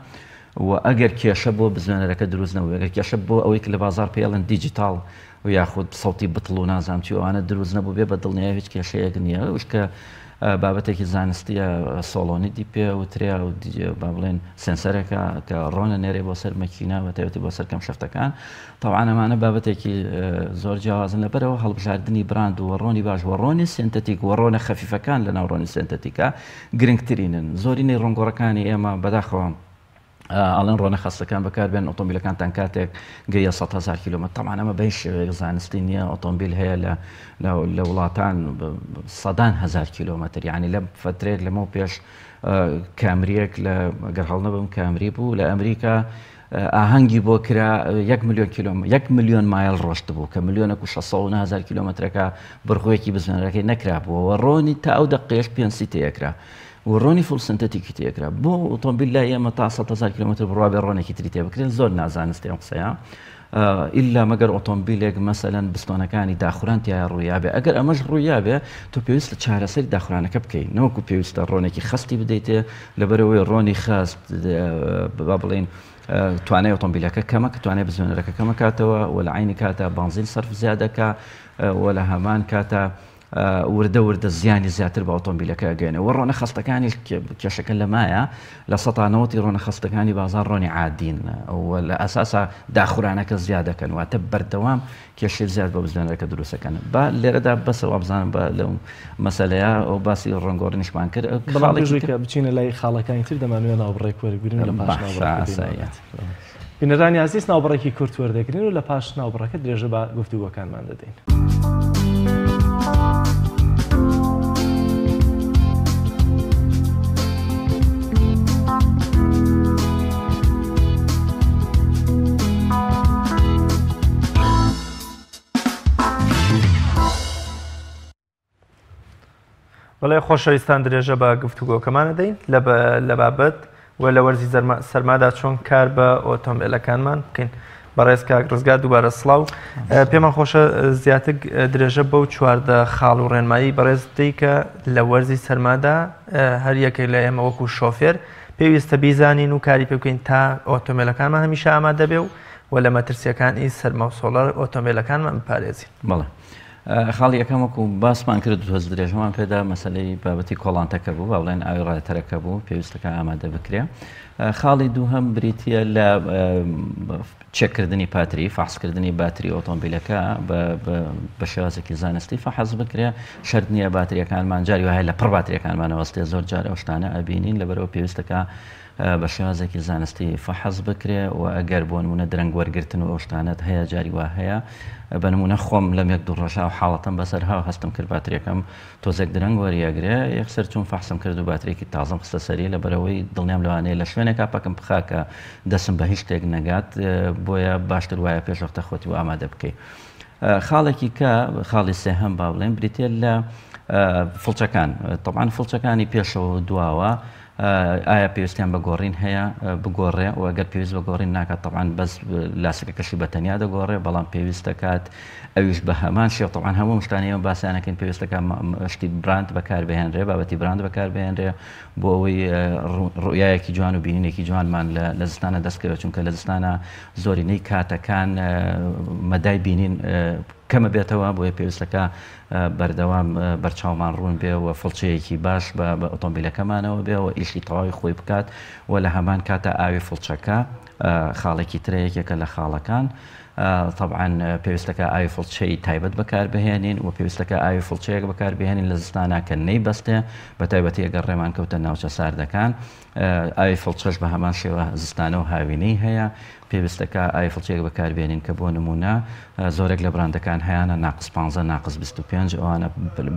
و ئەگەر کێشە بۆ بزوێنەرەکە دروست نەبوو، ئەگەر کێشە بۆ ئەوەی کە لە بازاڕ پێی ئەڵێن دیجیتاڵ و یاخود سەوتی بتڵ و نازانم چی و ئەوانە دروست نەبوو بێ بە دڵنیایی هیچ کێشەیەک نییە. ئەوش کە بابەتێکی زانستیە solenoid ی پێ وترێ و با بڵێن سێنسەرێکە کە ڕۆنە نێرێ بۆ سەر مەکینە بە تایبەتی بۆ سەر camshaft ەکان. تەبعەن ئەمانە بابەتێکی زۆر جیاوازن لەبەرەوە هەڵبژاردنی براند و ڕۆنی باش و ڕۆنی synthetic و ڕۆنە خەفیفەکان لەناو ڕۆنی synthetic ا گرنگترینن. زۆرینەی ڕۆنگۆڕەکانی ئێمە بەداخەوە ئەڵێن ڕۆنە خەستەکان بەکاربێن ئۆتۆمبیلەکانتان کاتێک گەیە 100 هزار کیلۆمەتر. تەبعەن ئەمە بە هیچ شێوەیەک زانستی نییە. ئۆتۆمبیل هەیە لە لە وڵاتان سەدان هزار کیلۆمەتر، یعنی لە فترێک لەمەو پێش کامریەک لە گەر هەڵنەبم کامری بوو لە ئەمریکا ئاهەنگی بۆ کرا یەک ملیۆن کیلۆم یەک ملیۆن مایل ڕۆشتبوو کە ملیۆنێک و 609 هزار کیلۆمەترەکە بڕغوێکی بزوێنەرەکەی نەکرابووەوە ڕۆنی تا ئەو دەقەیەش پێنسی تێکرا و ڕۆنی full synthetic ی تێکرا بۆ ئۆتۆمبیل لای ئێمە تا 100 هزار کیلۆمەتر بڕوا بێ ڕۆنێکی تری تێ بکرێن زۆر نازانستی ئەم قسەیە ئیلا مەگەر ئۆتۆمبیلێک مەسەلەن بستۆنەکانی داخوران تیایا ڕوویابێ ئەگەر ئەمەش ڕوویابێ تۆ پێویستە چارەسەری داخورانەکە بکەی نەوەکو پێویستە ڕۆنێکی خەستی بدەیتێ لەبەرئەوەی ڕۆنی خەست با بڵێین توانای ئۆتۆمبیلەکە کەمە کە توانای بزوێنەرەکە کەمەکاتەوە و لە عینی کاتە بانزین سەرف زیادەکە و لە هەمان کاتە وردە وردە زیانی زیاتر بە ئۆتۆمبیلەکە ئەگەیەنێ وە ڕۆنە خەستەکانیش کێشەکە لەمایە لە سەتا نەوەتی ڕۆنە خەستەکانی بازاڕ ڕۆنی عادین و لە ئەساسا داخورانەکە زیاد دەکەن واتە بەردەوام کێشەی زیاد بۆ بزوێنەرەکە دروست دەکەن با لێرەدا بەسە وابزانم بە لەو مەسەلەیە ئەو باسی ڕۆنگۆڕینیشمان کرد بەڵام پێش ئەوەی کە بچینە لای خاڵەکانی تر دەمانەوێت ناوبڕێک وەربگرین لە پاش ناوبڕەکە دێینەوە. بینەرانی ئازیز ناوبڕێکی کورت وەردەگرین و لە پاش ناوبڕەکە درێژە بە گفتوگۆکانمان دەدەین. بەڵێ خۆشەویستان درێژە بە گفتوگۆکەمان دەین لە بابەت و لە وەرزی سەرمادا چۆن کار بە ئۆتۆمبێلەکانمان بکەین. بەڕێز کاک ڕزگار دووبارە سڵاو، پێمان خۆشە زیاتر درێژە بەو 14 خاڵ و ڕێنمایی بەڕێز بدەی کە لە وەرزی سەرمادا هەر یەکێک لە ئێمە وەکو شۆفێر پێویستە بیزانین و کاری پێ بکەین تا ئۆتۆمبێلەکانمان هەمیشە ئامادە بێ و لە مەترسیەکانی سەرما و سۆڵەر ئۆتۆمبێلەکانمان بپارێزین. بەڵێ. خاڵی یەکەم وەکو باسمان کرد و تۆز درێژەمان پێدا مەسەلەی بابەتی کۆڵانتەکە بوو با بڵێن ئاوی ڕایتەرەکە بوو پێویستەکە ئامادە بکرێ خاڵی دووهەم بریتە لە چێکردنی پاتری فەحسکردنی باتری ئۆتۆمبیلەکە بە شێوازێکی زانستی فەحس بکرێ شەرت نییە باتریەکانمان جاری وایە لە پڕ باتریەکانمانەوەستێ زۆر جار ئەو شتانە ئەبینین لەبەرەوە پێویستەکە بە شێوازێکی زانستی فەحس بکرێ و ئەگەر بۆ نمونە درەنگ وەرگرتن و ئەو شتانەت هەیە جاری وا هەیە بە نمونە خۆم لەم یەک دوو ڕۆژە ئەو حاڵەتەم بەسەر هاو هەستم کرد باتریەکەم تۆزێک درەنگ وەریەگرێ یەکسەر چووم فەحسم کرد و باترێکی تازەم خستە سەری لەبەرئەوەی دڵنیام لەوانەیە لە شوێنێکا پەکم بخا کە دەسم بە هیچ شتێک نەگات بۆیە باشتر وایە پێش وەختە خۆتی و ئامادە بکەی خاڵێکی کە خاڵی سێهەم با بڵێن بریتە لە فڵچەکان طبعا فڵچەکانی پێشەوە و دواوە ئایا پێویستیان بە گۆڕین هەیە بگۆڕێ و ئەگەر پێویست بە گۆڕین ناکات تەبعەن بەس لاسەکەکەشی بە تەنیا دەگۆڕێ بەڵام پێویست دەکات ئەویش بە هەمان شێوە تەبعەن هەموو شتانی ئێمە باسیانەکەین پێویست دەکات شتی براند بەکاربهێنرێ بابەتی براند بەکاربهێنرێ بۆ ئەوەی ڕوئیایەکی جوان و بینینێکی جوانمان لە زستانە دەستکەوێت چونکە لە زستانە زۆرینەی کاتەکان مەدای بینین کەمە بێتەوە بۆیە پێویستەکە بەردەوام بەرچاومان ڕوون بێ و فڵچەیەکی باش بە ئۆتۆمبیلەکەمانەوە بێ و ئیشی تەواوی خۆی بکات و لە هەمان کاتە ئاوی فڵچەکە خاڵێکی ترە یەکێکە لە خاڵەکان طبعا پێویستەکە ئاوی فڵچەی تایبەت بەکاربهێنین و پێویستەکە ئاوی فڵچەیەک بەکاربهێنین لە زستانە کە نەیبەستێ بە تایبەتی ئەگەر ڕێمان کەوتە ناوچە ساردەکان ئاوی فڵچەش بە هەمان شێوە زستانە و هاوینەی هەیە، پێویستەکا ئاوی فڵچەیەک بەکاربێنین کە بۆ نموونە زۆرێک لە براندەکان هەیانە ناقس پانزە ناقس 25 ئەوانە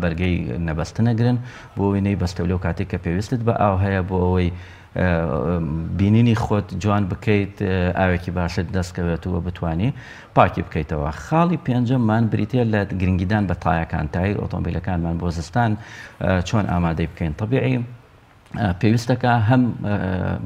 بەرگەی نەبەستن ئەگرن بۆ ئەوەی نەیبەستێ و لەو کاتێک کە پێویستت بە ئاو هەیە بۆ ئەوەی بینینی خۆت جوان بکەیت ئاوێکی باشت دەست کەوێت و بتانی پاکی بکەیتەوە. خاڵی پێنجەممان بریتیە لە گرنگیدان بە تایەکان تایر ئۆتۆمبیلەکانمان بۆ زستان چۆن ئامادەی بکەین تەبیعی پێویستەکە هەم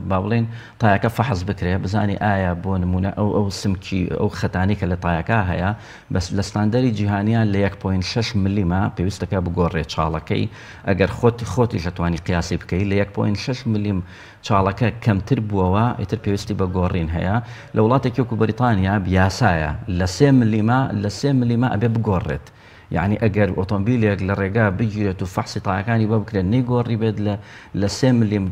با بڵێین تایەکە فەحس بکرێ بزانی ئایا بۆ نمونە ئەو ئەو سمکی ئەو خەتانی کە لە تایەکە هەیە بەس لە ستاندەری جیهانیان لە 1.6 ملیمە پێویستەکە بگۆڕێ چاڵەکەی ئەگەر خۆت خۆتیش ئەتوانی قیاسی بکەی لە 1.6 ملیم چاڵەکە کەمتر بووەوە ئیتر پێویستی بە گۆڕین هەیە لە وڵاتێکی وەکو بەریتانیا یاسایە لە سێ ملیمە لە سێ ملیمە ئەبێ بگۆڕێت یەعنی ئەگەر ئۆتۆمبیلێک لە ڕێگا بگیرێت و فەحسی تایەکانی بۆ بکرێت نەیگۆڕیبێت لە لە سێ ملیم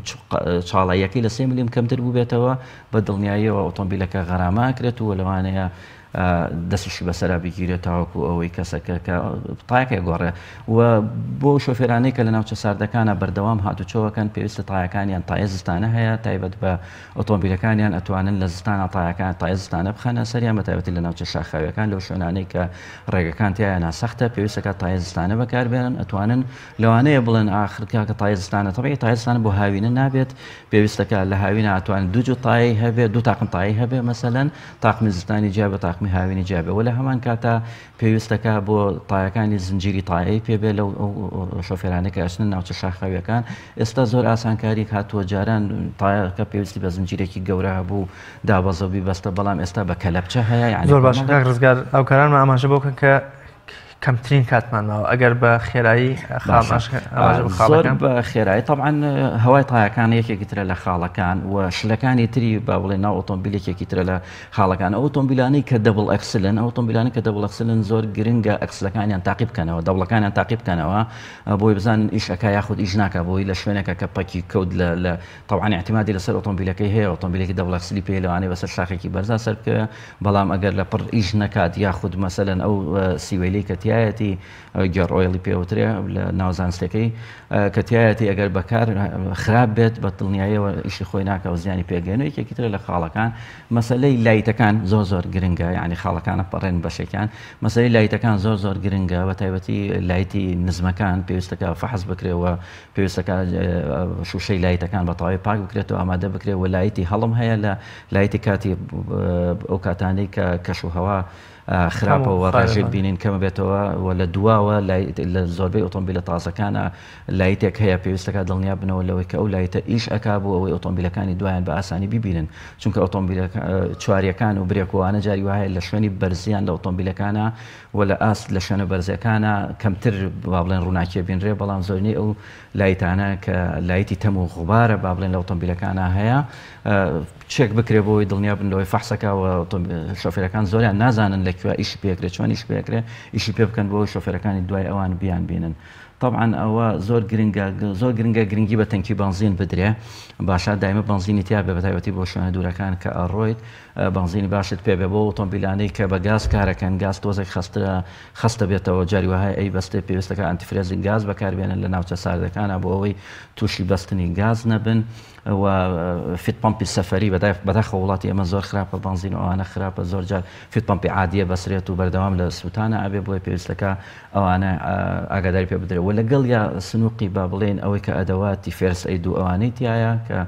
چاڵاییەکەی لە سێ ملیم کەمتر بووبێتەوە بە دڵنیاییەوە ئۆتۆمبیلەکە غەرامە ئەکرێت و لەوانەیە دەستیشی بەسەرا بگیرێت تاوەکو ئەوەی کەسەکە کە تایەکە گۆڕێ و بۆ شۆفێرانەی کە لە ناوچە ساردەکانە بەردەوام هاتوچۆەکەن پێویستە تایەکانیان تایە زستانە هەیە تایبەت بە ئۆتۆمبیلەکانیان ئەتوانن لە زستانا تایەکان تایە زستانە بخەنە سەریان بە تایبەتی لە ناوچە شاخاویەکان لەو شوێنانەی کە ڕێگەکان تیایانا سەختە پێویستەکە تایە زستانە بەکاربێنن ئەتوانن لەوانەیە بڵێن ئاخر کاکە تایە زستانە تەبعی تایە زستانە بۆ هاوینە نابێت پێویستەکە لە هاوینە ئەتوانن دوو جوت تایەی هەبێ دوو تاقم تایەی هەبێ مەسەلەن تاقمی زستانی جیا بە تاقمی هاوینی جیا بێ وە لە هەمان کاتا پێویستەکە بۆ تایەکانی زنجیری تایەی پێ بێ لەو شۆفێرانەی کە ئەچنە ناوچە شاخاویەکان ئێستا زۆر ئاسانکاریک هاتووە جاران تایەکە پێویستی بە زنجیرێکی گەورە هەبوو دابەزە و بیبەستە بەڵام ئێستا بە کەلەپچە هەیە یعنی زۆر باشە کاک ڕزگار هاوکارانمان ئاماژە بۆ کەن کە کەمترین کاتمان ماوە ئەگەر بە خێرایی زۆر بە خێرایی طبعا هەوای تایەکان یەکێکی ترە لە خاڵەکان و شلەکانی تری با بڵێ ناو ئۆتۆمبیل یەکێکی ترە لە خاڵەکان ئەو ئۆتۆمبیلانەی کە double axle ن ئەو ئۆتۆمبیلانەی کە double axle ن زۆر گرنگە axle ەکانیان تاقی بکەنەوە double ەکانیان تاقی بکەنەوە بۆی بزانن ئیش ئەکا یاخود ئیش ناکا بۆی لە شوێنێکە کە پەکی کەوت لە لە تەوان اعتمادی لەسەر ئۆتۆمبیلەکەی هەیە ئۆتۆمبیلێکی double axle ی پێ لەوانەیە بەسەر شاخێکی بەرزا سەر بکەوێ بەڵام ئەگەر لە پڕ ئیش نەکات یاخود مەسەلەن ئەو سیوەیلەی کە تایەتی gear oil ی پێوترێ لە ناو زانستەکەی کە تایەتی ئەگەر بەکار خراپ بێت بە دڵنیاییەوە ئیشی خۆی ناکە و زیانی پێگەێن یەکێکی ترە لە خاڵەکان مەسەلەی لایتەکان زۆر زۆر گرنگە یعنی خاڵەکانە پەڕێن بەشێکیان مەسەلەی لایتەکان زۆر زۆر گرنگە بە تایبەتی لایتی نزمەکان پێویستەکە فەحس بکرێەوە پێویستەکە شوشەی لایتەکان بە تەواوی پاک بکرێتەوە ئامادە بکرێت و لایتی هەڵم هەیە لە لایتی کاتی ئەو کاتانەی کە کەش و هەوا خراپە و ڕێژەی بینین کەمە بێتەوە و لە دواوە لە زۆربەی ئۆتۆمبیلە تازەکانە لایتێک هەیە پێویستەکە دڵنیا بنەوە لەوەی کە ئەو لایتە ئیش ئەکا بۆ ئەوەی ئۆتۆمبیلەکانی دوایان بە ئاسانی ببینن چونکە ئۆتۆمبیلە چواریەکان و برێکوانە جاری وایە لە شوێنی بەرزیان لە ئۆتۆمبیلەکانە و لە ئاست لە شوێنە بەرزەکانە کەمتر با بڵێن ڕووناکیە بینرێ بەڵام زۆرینەی ئەو لایتانە کە لایتی تەم و غوبارە با بڵێن لە ئۆتۆمبیلەکانە هەیە چێک بکرێ بۆی دڵنیا بن لەوەی فەحسەکە و شۆفێرەکان زۆریان نازانن لە کوێ ئیشی پێکرێ چۆن ئیش پێکرێ ئیشی پێ بکەن بۆ شۆفێرەکانی دوای ئەوان بیان بینن طبعا ئەوە زۆر گرنگە زۆر گرنگە گرنگی بە تەنکی بەنزین بدرێ باشە دایمە بەنزینی تیا بێ بەتایبەتی بۆ شوێنە دوورەکان کە ئەڕۆیت بەنزینی باشت پێ بێ بۆ ئۆتۆمبیلانەی کە بە گاز کارەکەن گاز تۆزێک خەسترە خەستە بێتەوە جاری وەهای ئەی بەستێ پێویستەکە ئەنتیفرێزی گاز بەکاربێنن لە ناوچە ساردەکانە بۆ ئەوەی تووشی بەستنی گاز نەبن و فیت پەمپی سەفەری بەداخەوە وڵاتی ئێمە زۆر خراپە بەنزین و ئەوانە خراپە زۆر جار فیت پەمپی عادیە بەسرێت و بەردەوام لە سووتانە ئەبێ بۆیە پێویستەکە ئەوانە ئاگاداری پێ بدرێت و لەگەڵ یا سنووقی با بڵێن ئەوەی کە ئەدەواتی first aid و ئەوانەی تایە کە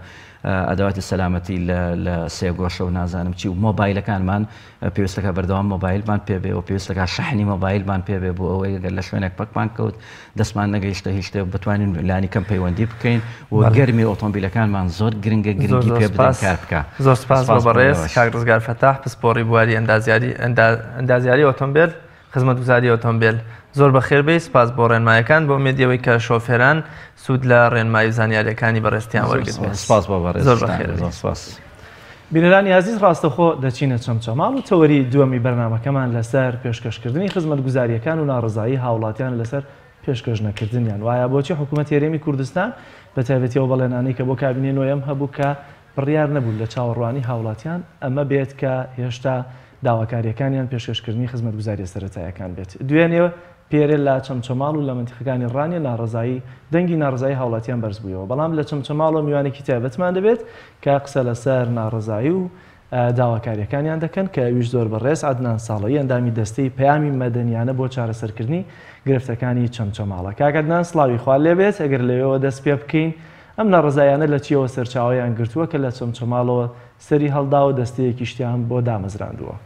ئەدەواتی سەلامەتی لە سێگۆشە و نازانم چی و مۆبایلەکانمان پێویستەکە بەردەوام مۆبایلمان پێ بێ و پێویستەکە شەحنی مۆبایلمان پێ بێ بۆ ئەوەی گەر لە شوێنێک پەکمان کەوت دەستمان نەگەیشتە هیچ شتێک بتوانین لانی کەم پەیوەندی بکەین و گەرمی ئۆتۆمبیلەکانمان زۆر گرنگە گرنگی پێ بدەین کار بکە. زۆر سپاس بۆ بەڕێز کاک ڕزگار فەتاح پسپۆڕی بواری ئەندازیاری ئەندازیاری ئۆتۆمبێل خزمەتگوزاری ئۆتۆمبێل. زۆر بەخێر بێی سپاس بۆ ڕێنمایەکان بە ئومێدی ئەوەی کە شۆفێران سوود لە ڕێنمایی و زانیاریەکانی بەڕێزتیان وەرگرت بێت. سپاس بۆ بەڕێز زۆر بەخێر بێی. زۆر سپاس. بینەرانی ئازیز ڕاستەوخۆ دەچینە چەمچەماڵ و تەوەری دووەمی بەرنامەکەمان لەسەر پێشکەشکردنی خزمەتگوزارییەکان و ناڕەزایی هاوڵاتیان لەسەر پێشکەش نەکردنیان و ئایا بۆچی حکوومەتی هەرێمی کوردستان بە تایبەتی ئەو بەڵێنانەی کە بۆ کابینەی نۆیەم هەبوو کە بڕیار نەبوو لە چاوەڕوانی هاوڵاتیان ئەمە بێت کە هێشتا داواکارییەکانیان پێشکەشکردنی خزمەتگوزارییە سەرەتاییەکان بێت. دوێنێ پێرێ لە چەمچەماڵ و لە مەنتیقەکانی ڕانیە ناڕەزایی دەنگی ناڕەزایی هاوڵاتیان بەرزبوویەوە، بەڵام لە چەمچەماڵەوە میوانێکی تایبەتمان دەبێت کە قسە لەسەر ناڕەزایی و داواکارییەکانیان دەکەن کە ئەویش زۆر بەڕێز عەدنان ساڵەیی ئەندامی دەستەی پەیامی مەدەنیانە بۆ چارەسەرکردنی گرفتەکانی چەمچەماڵە. کاک عەدنان سڵاوی خوا لێبێت، ئەگەر لەوێوە دەست پێ بکەین ئەم ناڕەزاییانە لە چییەوە سەرچاوەیان گرتووە کە لە چەمچەماڵەوە سەری هەڵداوە دەستەیەکیشتیان بۆ دامەزراندووە؟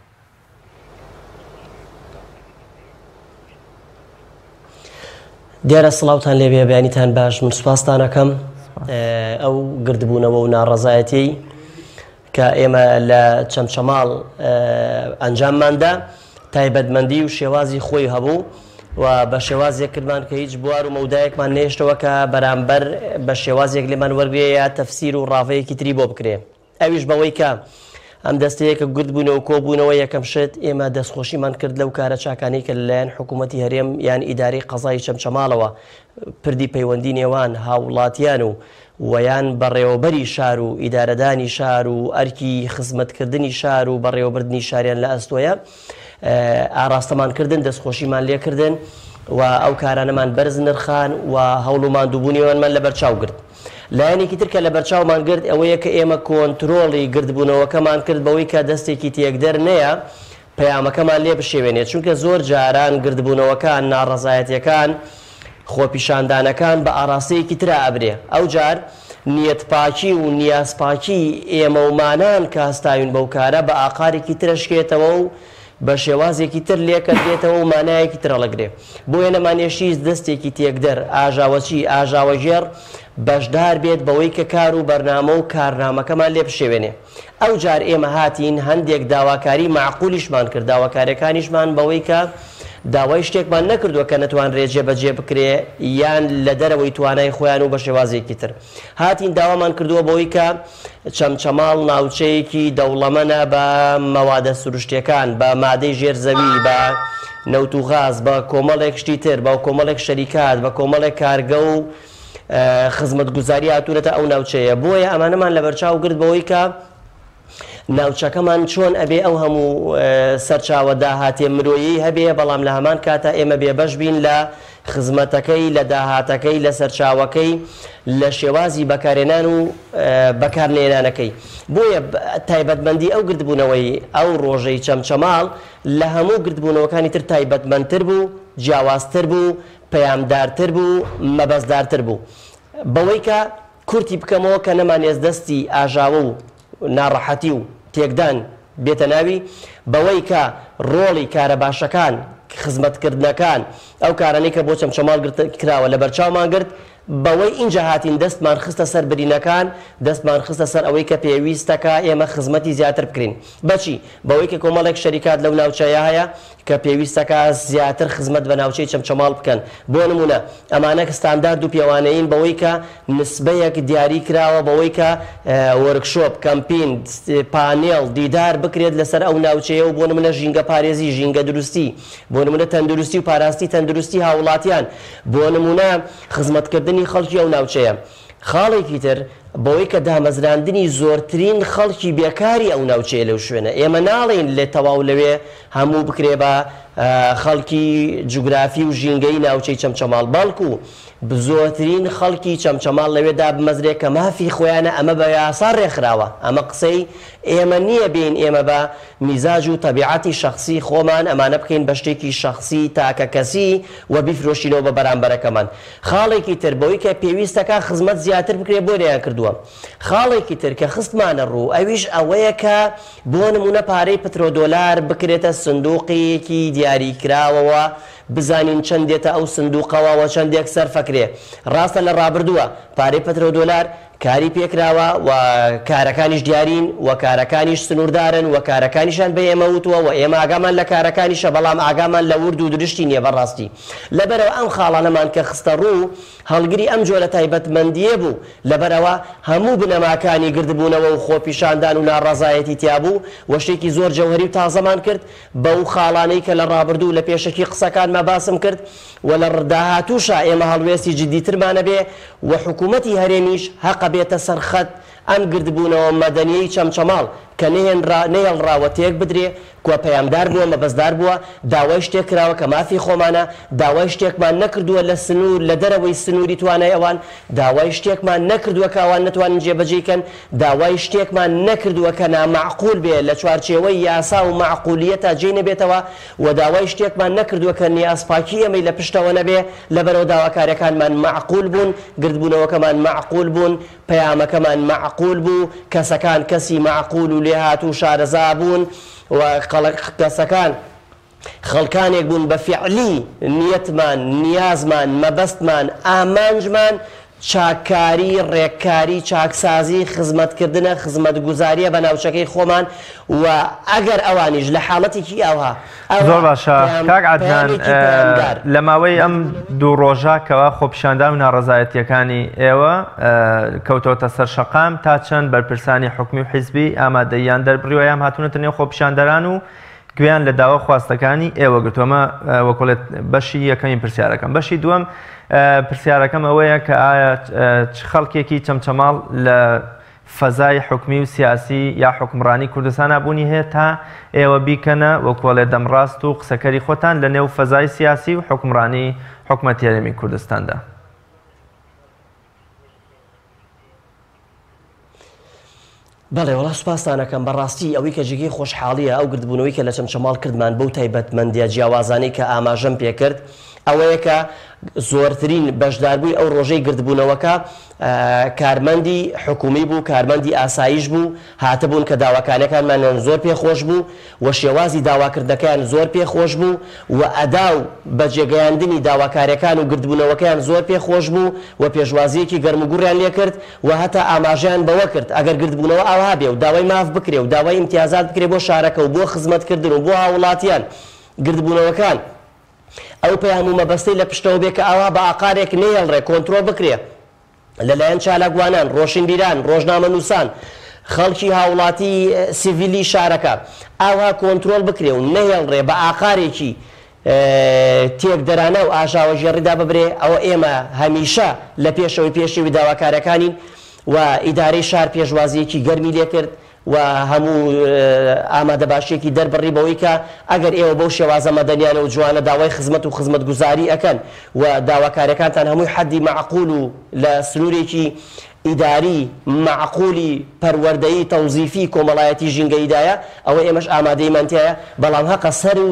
دیارە سڵاوتان لێبێ بەیانیتان باش من سوپاستان ئەکەم ئەو گردبوونەوە و ناڕەزایەتیەی کە ئێمە لە چەمچەماڵ ئەنجامماندا تایبەتمەندی و شێوازی خۆی هەبوو و بە شێوازێک کردمان کە هیچ بوار و مەودایەکمان نێشتەوە کە بەرامبەر بە شێوازێک لێمان وەرگێ یا تەفسیر و ڕاڤەیەکی تری بۆ بکرێ ئەویش بەوەی کە ئەم دەستەیە کە گردبوونەوە و کۆبوونەوە یەکەم شت ئێمە دەستخۆشیمان کرد لەو کارە چاکانەی کە لەلایەن حکوومەتی هەرێم یان ئیدارەی قەزای چەمچەماڵەوە پردی پەیوەندی نێوان هاووڵاتیان و و یان بەڕێوەبەری شار و ئیدارەدانی شار و ئەرکی خزمەتکردنی شار و بەڕێوەبردنی شاریان لە ئەستۆیە ئاراستەمان کردن دەستخۆشیمان لێکردن و ئەو کارانەمان بەرز نرخان و هەوڵ و ماندووبوونی ئەوانمان لەبەرچاو گرت. لایەنێکی تر کە لەبەرچاومان گرت ئەوەیە کە ئێمە کۆنترۆڵی گردبوونەوەکەمان کرد بەوەی کە دەستێکی تێکدەر نەیە پەیامەکەمان لێ بشێوێنێت چونکە زۆر جاران گردبوونەوەکان ناڕەزایەتیەکان خۆپیشاندانەکان بە ئاراستەیەکی ترا ئەبرێ ئەوجار نیەتپاکی و نیازپاکی ئێمەومانان کە هەستاوین بەو کارە بە ئاقارێکی تر ئەشکێتەوە و بە شێوازێکی تر لێکەدرێتەوە و مانایەکی تر هەڵەگرێ. بۆیە نەمانێشیست دەستێکی تێکدەر، ئاژاوەچی، ئاژاوەگێڕ بەشدار بێت بەوەی کە کار و بەرنامە و کارنامەکەمان لێ بشێوێنێ. ئەوجار ئێمە هاتین هەندێک داواکاری مەعقولیشمان کرد، داواکاریەکانیشمان بەوەی کە داوای شتێکمان نەکردووە کە نەتوانرێ جێبەجێ بکرێ یان لە دەرەوەی توانای خۆیان و بە شێوازێکی تر. هاتین داوامان کردووە بەوەی کە چەمچەماڵ ناوچەیەکی دەوڵەمەنە بە مەوادە سروشتیەکان، بە مادەی ژێر زەوی، بە نەوت و غاز، بە کۆمەڵێک شتی تر، بە کۆمەڵێک شەریکات، بە کۆمەڵێک کارگە و خزمەتگوزاری هاتوونەتە ئەو ناوچەیە. بۆیە ئەمانەمان لەبەرچاو گرت بەوەی کە ناوچەکەمان چۆن ئەبێ ئەو هەموو سەرچاوە داهاتێ مرۆیی هەبێ، بەڵام لە هەمان کاتا ئێمە بێبەش بین لە خزمەتەکەی، لە داهاتەکەی، لە سەرچاوەکەی، لە شێوازی بەکارهێنان و بەکارنەهێنانەکەی. بۆیە تایبەتمەندی ئەو گردبوونەوەی ئەو ڕۆژەی چەمچەماڵ لە هەموو گردبوونەوەکانی تر تایبەتمەندتر بوو، جیاوازتر بوو، پەیامدارتر بوو، مەبەستدارتر بوو. بەوەی کە کورتی بکەمەوە کە نەمانێست دەستی ئاژاوە و ناڕەحەتی و تێکدان بێتە ناوی، بەوەی کە ڕۆڵی کارە باشەکان، خزمەتکردنەکان، ئەو کارانەی کە بۆ چەمچەماڵ کراوە لەبەرچاومان گرت، بەوەی ئینجا هاتین دەستمان خستە سەر برینەکان، دەستمان خستە سەر ئەوەی کە پێویستەکا ئێمە خزمەتی زیاتر بکرین. بەچی؟ بەوەی کە کۆمەڵێک شەریکات لەو ناوچەیە هەیە کە پێویستەکا زیاتر خزمەت بە ناوچەی چەمچەماڵ بکەن. بۆ نموونە ئەمانە ستاندارد و پێوانەیین بەوەی کە نسبەیەک دیاری کراوە بەوەی کە وۆرکشۆپ، کەمپین، پانێڵ، دیدار بکرێت لەسەر ئەو ناوچەیە و بۆ نموونە ژینگەپارێزی، ژینگەدروستی، بۆ نموونە تەندروستی و پاراستی تەندروستی هاووڵاتیان، بۆ نموونە خزمەتکردنی خەڵکی ئەو ناوچەیە. خاڵێکی تر، بەوەی کە دامەزراندنی زۆرترین خەڵکی بێکاری ئەو ناوچەیە لەو شوێنە. ئێمە ناڵێین لێ تەواو لەوێ هەموو بکرێ بە خەڵکی جوگرافی و ژینگەیی ناوچەی چەمچەماڵ، بەڵکو زۆرترین خەڵکی چەمچەماڵ لەوێ دابمەزرێ کە مافی خۆیانە، ئەمە بە یاسا ڕێکخراوە، ئەمە قسەی ئێمە نییە بێین ئێمە بە میزاج و تەبیعەتی شەخسی خۆمان ئەمانە بکەین بە شتێکی شەخسی تاکەکەسی و بیفرۆشینەوە بە بەرامبەرەکەمان. خاڵێکی تر بەوەی کە پێویستەکا خزمەت زیاتر بکرێ بۆ نەیان کردووە. خاڵێکی تر کە خستمانە ڕوو ئەویش ئەوەیە کە بۆ نموونە پارەی پترۆدۆلار بکرێتە سندوقێکی دیاریکراوەوە بزانین چەند دێتە ئەو سندوقەوە و چەندێک سەرفەکرێ. ڕاستە لە ڕابردووە پارەی پترۆدۆلار کاری پێکراوە و کارەکانیش دیارین و کارەکانیش سنووردارن و کارەکانیشیان بە ئێمە وتووە و ئێمە ئاگامان لە کارەکانیشە بەڵام ئاگامان لە ورد و درشتی نییە بەڕاستی لەبەرئەوە ئەم خاڵانەمان کە خستە ڕوو هەڵگری ئەم جۆرە تایبەتمەندییە بوو لەبەرئەوە هەموو بنەماکانی گردبوونەوە و خۆپیشاندان و ناڕەزایەتی تیابوو و شتێکی زۆر جەوهەری و تازەمان کرد بەو خاڵانەی کە لە ڕابردوو لە پێشەکی قسەکانما باسم کرد و لە داهاتووشا ئێمە هەڵوێستی جدیترمان ئەبێ و حکوومەتی هەرێمیش هەقە بێتە سەر خەت ئەم گردبوونەوە مەدەنیەی چەمچەماڵ کە نەهێنرا نەهێڵراوە تێک بدرێ کوا پەیامدار بووە مەبەستدار بووە داوای شتێک کراوە کە مافی خۆمانە داوای شتێکمان نەکردووە لە سنوور لە دەرەوەی سنووری توانای ئەوان داوای شتێکمان نەکردووە کە ئەوان نەتوانن جێبەجێی کەن داوای شتێکمان نەکردووە کە نامەعقول بێ لە چوارچێوەی یاسا و مەعقولیەتا جێی نەبێتەوە و داوای شتێکمان نەکردووە کە نیازپاکی ئێمەی لە پشتەوە نەبێ، لەبەرئەوە داواکاریەکانمان مەعقول بوون، گردبوونەوەکەمان مەعقول بوون، پەیامەکەمان مەعقول بوو، کەسەکان کەسی مەعقول و لێهاتوو و شارەزا بوون و کەسەکان خەڵکانێک بوون بە فیعلی نیەتمان، نیازمان، مەبەستمان، ئامانجمان چاککاری، ڕێککاری، چاکسازی، خزمەتکردنە، خزمەتگوزارییە بە ناوچەکەی خۆمان و ئەگەر ئەوانیش لە حاڵەتێکی ئاوها زۆر ئاوا باشە پەیام کاک عەدنان پەیامێکی پەیامدار. لە ماوەی ئەم دوو ڕۆژە کەوا خۆپیشاندان و ناڕەزایەتییەکانی ئێوە کەوتۆتە سەر شەقام تا چەند بەرپرسانی حکومی و حیزبی ئامادەییان دەربڕیوە یان هاتوونەتە نێو خۆپیشاندەران و گوێیان لە داوا خواستەکانی ئێوە گرتووە؟ ئەمە وەکوڵێت بەشی یەکەمی پرسیارەکەم. بەشی دووەم پرسیارەکەم ئەوەیە کە ئایا چ خەڵکێکی چەمچەماڵ لە فەزای حکومی و سیاسی یا حکومڕانی کوردستانا بوونی هەیە تا ئێوە بیکەنە وەکوڵێ دەمڕاست و قسەکەری خۆتان لە نێو فەزای سیاسی و حکومڕانی حکومەتی هەرێمی کوردستاندا؟ بەڵێ وەڵا سوپاستان ئەکەم، بەڕاستی ئەوەی کە جێگەی خۆشحاڵییە ئەو گردبوونەوەی کە لە چەمچەماڵ کردمان بەو تایبەتمەندییە جیاوازانەی کە ئاماژەم پێکرد ئەوەیە کە زۆرترین بەشداربووی ئەو ڕۆژەی گردبوونەوەکە کارمەندی حکومی بوو، کارمەندی ئاسایش بوو، هاتبوون کە داواکاریەکانمانیان زۆر پێ خۆش بوو و شێوازی داواکردنەکەیان زۆر پێ خۆش بوو و ئەدا و بەجێگەیاندنی داواکاریەکان و گردبوونەوەکەیان زۆر پێ خۆش بوو و پێشوازییەکی گەرموگوڕیان لێکرد و هەتا ئاماژەیان بەوە کرد ئەگەر گردبوونەوە ئاوها بێ و داوای ماف بکرێ و داوای ئیمتیازات بکرێ بۆ شارەکە و بۆ خزمەتکردن و بۆ هاووڵاتیان گردبوونەوەکان ئەو پەیام و مەبەستەی لە پشتەوە بێ کە ئاوها بە ئاقارێک نەهێڵرێ کۆنترۆڵ بکرێ لە لایەن چالاکوانان، ڕۆشنبیران، ڕۆژنامەنووسان، خەڵکی هاووڵاتی سیڤیلی شارەکە ئاوها کۆنترۆڵ بکرێ و نەهێڵرێ بە ئاقارێکی تێکدەرانە و ئاژاوەگێڕیدا ببرێ، ئەوە ئێمە هەمیشە لە پێشەوەی پێشێوی داواکارەکانین و ئیدارەی شار پێشوازییەکی گەرمی لێکرد و هەموو ئامادەباشییەکی دەربڕی بەوەی کە ئەگەر ئێوە بەو شێوازە مەدەنیانە و جوانە داوای خزمەت و خزمەتگوزاری ئەکەن و داواکاریەکانتان هەمووی حەدی مەعقول و لە سنوورێکی ئیداری، مەعقولی، پەروەردەیی، تەوزیفی، کۆمەڵایەتی، ژینگەییدایە، ئەوە ئێمەش ئامادەییمان تیایە، بەڵام هەقە سەرو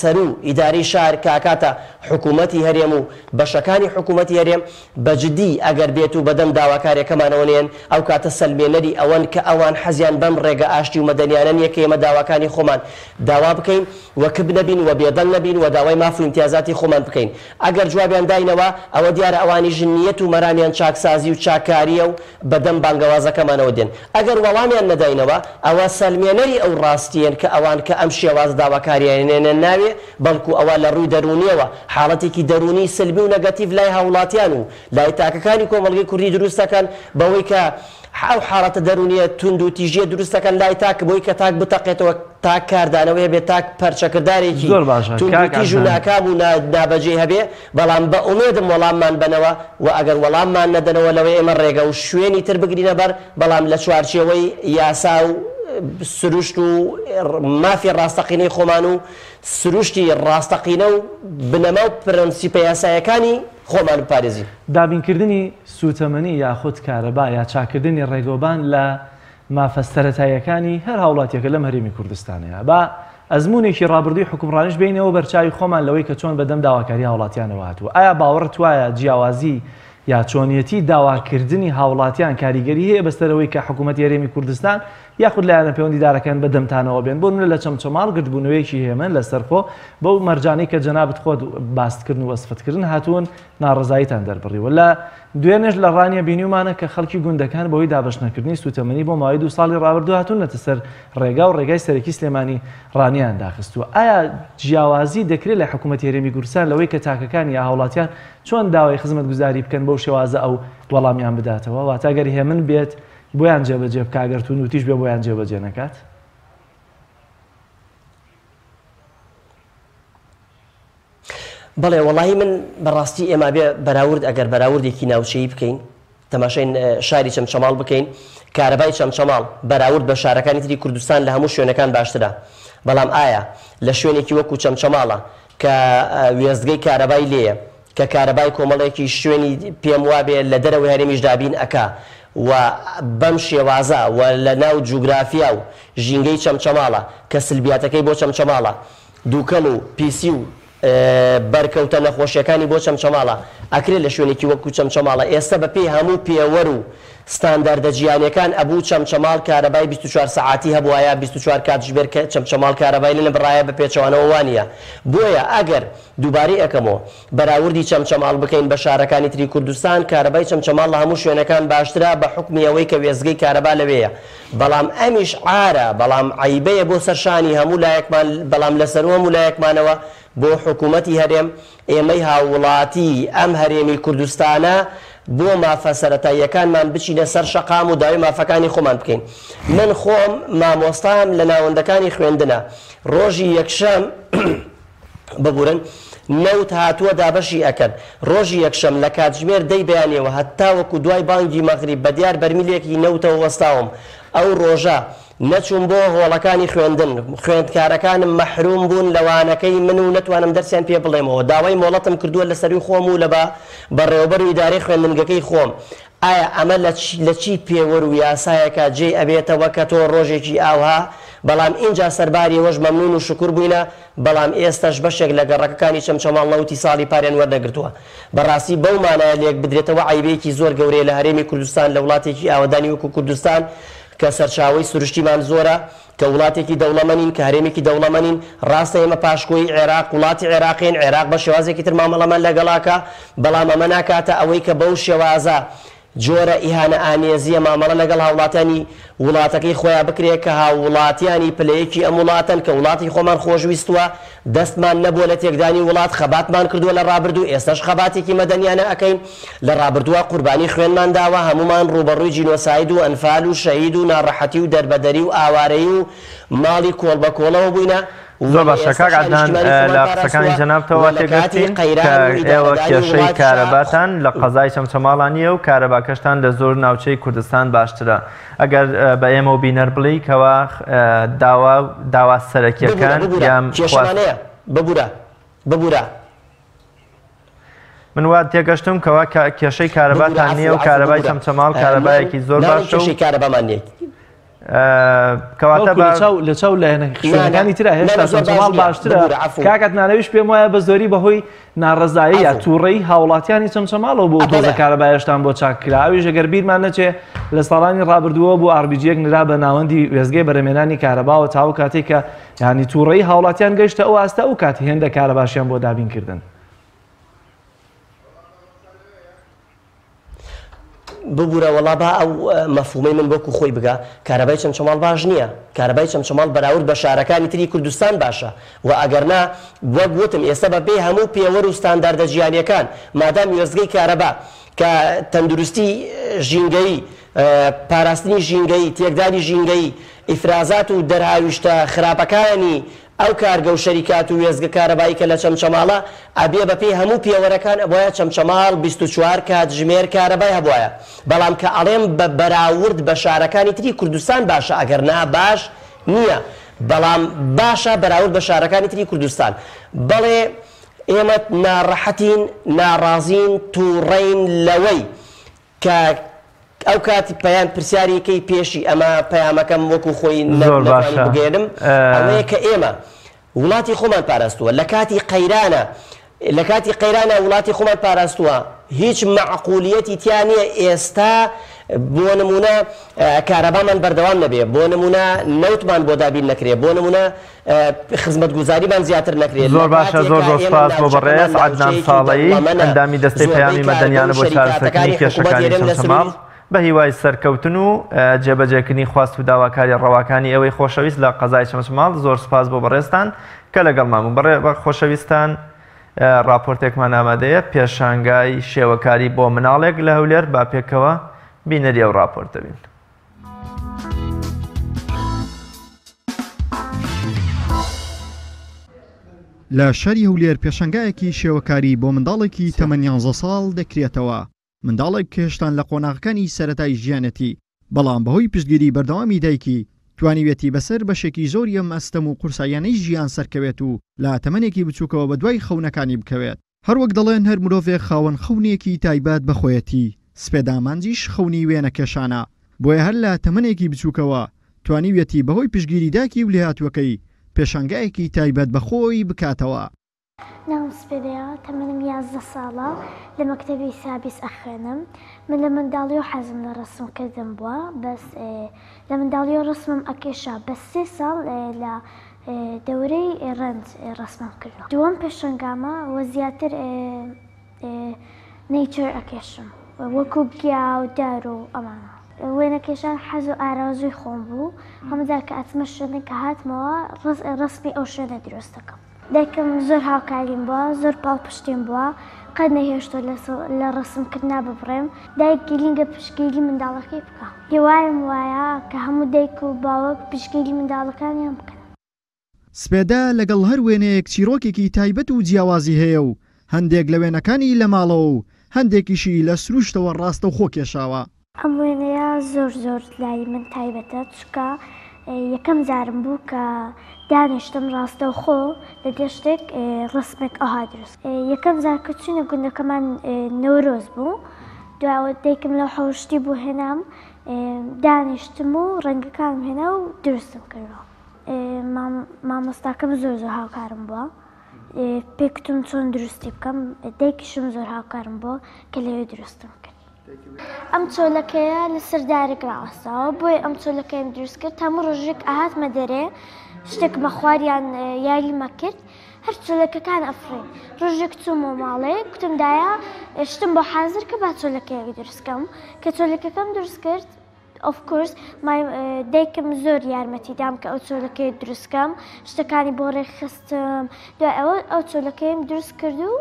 سەروو ئیدارەی شار کە ئەکاتە حکوومەتی هەرێم و بەشەکانی حکوومەتی هەرێم بە جدی ئەگەر بێت و بەدەم داواکارێکەمانەوە نەیەن ئەو کاتە سەلمێنەری ئەوەن کە ئەوان حەزیان بەم ڕێگە ئاشتی و مەدەنیانە نیە کە ئێمە داواکانی خۆمان داوا بکەین و کپ نەبین و بێدەنگ نەبین و داوای ماف و ئیمتیازاتی خۆمان بکەین. ئەگەر جوابیان داینەوە، ئەوە دیارە ئەوانیش نیەت و مەرامیان چاکسازی و چاککارییە و بە دەم بانگەوازەکەمانەوە دێن. ئەگەر وەڵامیان نەداینەوە، ئەوە سەلمێنەری ئەو ڕاستییەن کە ئەوان کە ئەم شێوازە داواکارییانەیان ناوێ، بەڵکو ئەوە لە ڕووی دەروونییەوە حاڵەتێکی دەروونی سلبی و نەگەتیڤ لای هاووڵاتیان و لای تاکەکانی کۆمەڵگەی کوردی دروست دەکەن بەوەی کە ئەو حاڵەتە دەروونییە توندوتیژییە دروست دەکەن لای تاک بۆی کە تاک بتەقێتەوە، تاک کاردانەوەی هەبێ، تاک پەرچەکردارێکی زۆر باشە کاک توندوتیژ و عەدنان. ناکام و نابەجێی هەبێ، بەڵام بە ئومێدم وەڵاممان بەنەوە و ئەگەر وەڵاممان نەدەنەوە لەوەی ئێمە ڕێگە و شوێنی تر بگرینە بەر، بەڵام لە چوارچێوەی یاسا و سروشت و مافی ڕاستەقینەی خۆمان و سروشتی ڕاستەقینە و بنەما و پرەنسیپە یاسایەکانی خۆمان بپارێزین. دابینکردنی سووتەمەنی یاخود کارەبا یا چاککردنی ڕێگەوبان لە مافە سەرەتاییەکانی هەر هاوڵاتیەکە لەم هەرێمی کوردستانەیە. با ئەزموونێکی ڕابردووی حوکمڕانیش بێینەوە بەرچاوی خۆمان لەوەی کە چۆن بەدەم داواکاری هاوڵاتیانەوە هاتووە. ئایا باوەڕت وایە جیاوازی یا چۆنیەتی داواکردنی هاوڵاتیان کاریگەری هەیە بەسەر ئەوەی کە حکوومەتی هەرێمی کوردستان یاخود لایەنە پەیوەندیدارەکان بە دەمتانەوە بێن؟ بۆ نمونە لە چەمچەماڵ گردبوونەوەیەکی هێمن لەسەرخۆ بەو مەرجانەی کە جەنابت خۆت باست کردن و وەسفت کردن هاتوون ناڕەزاییتان دەربڕیوە. لە دوێنێش لە ڕانیە بینیومانە کە خەڵکی گوندەکان بەهۆی دابەشنەکردنی سووتەمەنی بۆ ماوەی دوو ساڵی ڕابردوو هاتوونەتە سەر ڕێگا و ڕێگای سەرەکی سلێمانی ڕانیەیان داخستووە. ئایا جیاوازی دەکرێت لە حکوومەتی هەرێمی کوردستان لەوەی کە تاکەکان یا هاوڵاتیان چۆن داوای خزمەتگوزاری بکەن بەو شێوازە ئەو وەڵامیان بداتەوە؟ واتە گەر هێمن بێت بۆیان جێبەجێ بکا، گەر توندوتیژ بێ بۆیان جێبەجێ نەکات؟ بەڵێ وەڵاهی من بەڕاستی ئێمە بێ بەراورد ئەگەر بەراوردێکی ناوچەیی بکەین تەماشای شاری چەمچەماڵ بکەین کارەبای چەمچەماڵ بەراورد بە شارەکانی تری کوردستان لە هەموو شوێنەکان باشترە بەڵام ئایا لە شوێنێکی وەکو چەمچەماڵە کە وێستگەی کارەبای لێیە کە کارەبای کۆمەڵێکی شوێنی پێم وابێ لە دەرەوەی هەرێمیش دابین ئەکا و بەم شێوازە و لە ناو جوگرافیا و ژینگەی چەمچەماڵە کە سلبیاتەکەی بۆ چەمچەماڵە دووکەڵ و پیسی و بەرکەوتە نەخۆشیەکانی بۆ چەمچەماڵە، ئەکرێ لە شوێنێکی وەکو چەمچەماڵە ئێستە بە پێی هەموو پێوەر و ستانداردە جیهانیەکان ئەبوو چەمچەماڵ کارەبای 24 سەعاتی هەبوایە 24 کاتژمێر کە چەمچەماڵ کارەبای لێ نەبڕایە بە پێچەوانەوە وانیە بۆیە ئەگەر دووبارەی ئەکەمەوە بەراوردی چەمچەماڵ بکەین بە شارەکانی تری کوردستان، کارەبای چەمچەماڵ لە هەموو شوێنەکان باشترە بە حوکمی ئەوەی کە وێستگەی کارەبا لەوێیە. بەڵام ئەمیش عارە، بەڵام عەیبەیە بۆ سەر شانی هەموو لایەکمان، بەڵام لە سەروو هەموو لایەکمانەوە بۆ حکوومەتی هەرێم، ئێمەی هاووڵاتیی ئەم هەرێمی کوردستانە بۆ مافە سەرەتاییەکانمان بچینە سەر شەقام و داوای مافەکانی خۆمان بکەین. من خۆم مامۆستام لە ناوەندەکانی خوێندنە. ڕۆژی یەکشەم. ببورن نەوت هاتووە دابەشی ئەکەن ڕۆژی یەکشەم لە کاتژمێر دەی بەیانیەوە هەتاوەکو دوای بانگی مەغریب بەدیار بەرمیلێکی نەوتەوە وەستاوم ئەو ڕۆژە نەچووم بۆ هۆڵەکانی خوێندن خوێندکارەکانم مەحروم بوون لە وانەکەی من و نەتوانم دەرسیان پێ بڵێمەوە داوای مۆڵەتم کردووە لە سەروی خۆم و لە بەڕێوەبەر و ئیدارەی خوێندنگەکەی خۆم ئایا ئەمە لە چی پێوەر و یاسایەکا جێی ئەبێتەوە کە تۆ ڕۆژێکی ئاوها بەڵام ئینجا سەرباری ئەوەش مەمنون و شوکور بووینە بەڵام ئێستەش بەشێک لە گەڕەکەکانی چەمچەماڵ نەوتی ساڵی پاریان وەرنەگرتووە. بەڕاستی بەو مانایە لێکبدرێتەوە عەیبەیەکی زۆر گەورەیە لە هەرێمی کوردستان لە وڵاتێکی ئاوەدانی وەکو کوردستان کە سەرچاوەی سروشتیمان زۆرە کە وڵاتێکی دەوڵەمەنین کە هەرێمێکی دەوڵەمەنین ڕاستە ئێمە پاشکۆی عێراق وڵاتی عێراقین عێراق بە شێوازێکی تر مامەڵەمان لەگەڵاکا بەڵام ئەمە ناکاتە ئەوەی کە بەو شێوازە جۆرە ئیهانە ئامێزیە مامەڵە لەگەڵ هاوڵاتیانی وڵاتەکەی خۆیا بکرێ کە هاووڵاتیانی پلە یەکی ئەم وڵاتەن کە وڵاتی خۆمان خۆشویستوە دەستمان نەبووە لە تێکدانی وڵات خەباتمان کردوە لە ڕابردوو ئێستاش خەباتێکی مەدەنیانە ئەکەین لە ڕابردووا قوربانی خوێنمان داوە هەموومان ڕووبەڕووی جینۆساید و ئەنفال و شەهید و ناڕەحەتی و دەربەدەری و ئاوارەیی و ماڵی کۆڵ بە کۆڵەوە بووینە و زۆر لە باشە کاک ئێستاشا عەدنان نیشتیمانی خۆمان لە قسەکانی پاراستوە جەنابتەوە و لە کاتی تێگەشتین کە قەیران و ئێوە ئیدارەدانی کێشەی وڵاتیشا کارەباتان لە قەزای چەمچەماڵا نییە و کارەباکەشتان لە زۆر ناوچەی کوردستان باشترە ئەگەر بە ئێمە و بینەر بڵێی کەوا داوا داوا ببورە سەرەکیەکان ببورە یان کێشەمان خواست هەیە ببورە ببورە. من وا تێگەشتم کەوا کێشەی کارەباتان نییە و کارەبای چەمچەماڵ کارەبایەکی زۆر باشە کێشەی کارەبامان نییە. کەواتە بە لە چاو لایەنە شوێنەکانی ترا هێشتا چەمچەماڵ باشترە کاک عەدنان ئەویش پێم وایە بە زۆری بەهۆی ناڕەزایی یا تووڕەی هاوڵاتیانی چەمچەماڵەوە بۆ تۆزە کارەبایشتان بۆ چاک کرا ئەویش ئەگەر بیرمان نەچێ لە ساڵانی ڕابردووە بۆ ئاربیجیەک نرا بە ناوەندی وێستگەی بەرەمێنانی کارەباوە تاو کاتێک کە ینی تووڕەی هاوڵاتیان گەیشتە ئەو ئاستە ئەو کات هێندە کارەباشیان بۆ دابین کردن. ببورە وەڵا با ئەو مەفهومەی من وەکو خۆی بگا، کارەبای چەمچەماڵ باش نییە، کارەبای چەمچەماڵ بەراورد بە شارەکانی تری کوردستان باشە و ئەگەرنا وەک وتم ئێستا بە پێی هەموو پێوەر و ستانداردە جیهانیەکان مادام وێستگەی کارەبا کە تەندروستی ژینگەیی پاراستنی ژینگەیی تێکدانی ژینگەیی ئیفرازات و دەرهاویشتە خراپەکانی ئەو کارگە و شەریکات و وێستگە کارەبایی کە لە چەمچەماڵە، ئەبێ بە پێی هەموو پێوەرەکان ئەبوایە چەمچەماڵ 24 کاتژمێر کارەبای هەبوایە، بەڵام کە ئەڵێم بە بەراورد بە شارەکانی تری کوردستان باشە ئەگەر نا باش نییە بەڵام باشە بەراورد بە شارەکانی تری کوردستان. بەڵێ ئێمە ناڕەحەتین، ناڕازین، توڕەین لەوەی کە ئەو کات پەیام پرسیاریکەی پێشی ئەمە پەیامەکەم وەکو خۆی زۆر نەتوانی باشە بگەیەنم ئەوەیە کە ئێمە وڵاتی خۆمان پاراستووە لە کاتی قەیرانە لە کاتی قەیرانە وڵاتی خۆمان پاراستووە هیچ مەعقولیەتی تیا نییە ئێستا بۆ نمونە کارەبامان بەردەوام نەبێ بۆ نمونە نەوتمان بۆ دابین نەکرێ بۆ نمونە خزمەتگوزاریمان زیاتر نەکرێت زۆر باشە زۆر زۆر سپاس بۆ بەڕێز عەدنان ساڵەیی ئەندامی دەستەی پەیامی مەدەنیانە بۆ چارەسەرکردنی کێشەکانی چەمچەماڵ بە هیوای سەرکەوتن و جێبەجێکردنی خواست و داواکاری ڕەواکانی ئێوەی خۆشەویست لە قەزای چەمچەماڵ زۆر سپاس بۆ بەڕێزتان کە لەگەڵمان بوون بەڕێ خۆشەویستان ڕاپۆرتێکمان ئامادەیە پێشانگای شێوەکاری بۆ مناڵێک لە هەولێر با پێکەوە بینەری ئەو ڕاپۆرتە بین. لە شاری هەولێر پێشانگایەکی شێوەکاری بۆ منداڵێکی تەمەن یانزە ساڵ دەکرێتەوە، منداڵێک کە هێشتان لە قۆناغەکانی سەرەتای ژیانێتی، بەڵام بەهۆی پشتگیری بەردەوامی دایکی، توانیویەتی بەسەر بەشێکی زۆری ئەم ئەستەم و قورساییانەی ژیان سەرکەوێت و لە تەمەنێکی بچووکەوە بەدوای خەونەکانی بکەوێت. هەروەک دەڵێن هەر مرۆڤێک خاوەن خەونێکی تایبەت بە خۆیەتی، سپێدە ئامانجیش خەونی وێنەکێشانە، بۆیە هەر لە تەمەنێکی بچووکەوە توانیویەتی بەهۆی پشتگیری دایکی و لێهاتووەکەی پێشانگایەکی تایبەت بە خۆی بکاتەوە. ناوم سپێدەیە، تەمەنم 11 ساڵە، لە مەکتەبی سابیس ئەخوێنم. من لە منداڵیەوە حەزم لە ڕەسم کردن بووە، بەس لە منداڵیەوە ڕەسمم ئەکێشا، بەس سێ ساڵ لە دەورەی ڕەنج ڕەسمم کردووە. دووەم پێشەنگامە و زیاتر nature ئەکێشم وەکو گیا و دار و ئەمانە. وێنەکێشان حەز و ئارەزووی خۆم بوو، هەموو جار کە ئەچمە شوێنێک کە هاتمەوە ڕەسمی ئەو شوێنە دروست دەکەم. دایکم زۆر هاوکاریم بووە، زۆر پاڵپشتیم بووە، قەت نەیهێشتووە لە ڕەسمکردنا ببڕێم. دایک گرینگە پشتگیری منداڵەکەی بکا. هیوایم وایە کە هەموو دایک و باوک پشتگیری منداڵەکانیان بکەن. سپێدە لەگەڵ هەر وێنەیەک چیرۆکێکی تایبەت و جیاوازی هەیە و هەندێک لە وێنەکانی لە ماڵەوە و هەندێکیشی لە سروشتەوە ڕاستەوخۆ کێشاوە. ئەم وێنەیە زۆر زۆر لای من تایبەتە چونکە یەکەم جارم بوو کە دانیشتم ڕاستەوخۆ لە دەشتێک ڕەسمێک ئەوها دروست یەکەم جار کە چوینە گوندەکەمان نەورۆز بوو دوای دایکم لەو حەوشتی بۆ هێنام دانیشتم و ڕەنگەکانم هێنا و دروستم کردەوە مامۆستاکەم زۆر زۆر هاوکارم بووە پێکوتم چۆن دروستی بکەم دایکیشم زۆر هاوکارم بووە کە لەوێ دروستم کرد. ئەم چۆلەکەیە لەسەر دارێک ڕاوەستاوە، بۆیە ئەم چۆلەکەیەم دروست کرد، هەموو ڕۆژێک ئەهاتمە دەرێ شتێکمە خوارد یان یاریمە کرد، هەر چۆلەکەکان ئەفڕین. ڕۆژێک چوومەوە ماڵێ، کوتم دایە شتم بۆ حازر کە با چۆلەکەیەک دروست کەم. کە چۆلەکەکەم دروست کرد، of course my دایکم زۆر یارمەتی دام کە ئەو چۆلەکەیە دروست کەم، شتەکانی بۆ ڕێکخستم، دوای ئەوە ئەو چۆلەکەیەم دروست کرد و.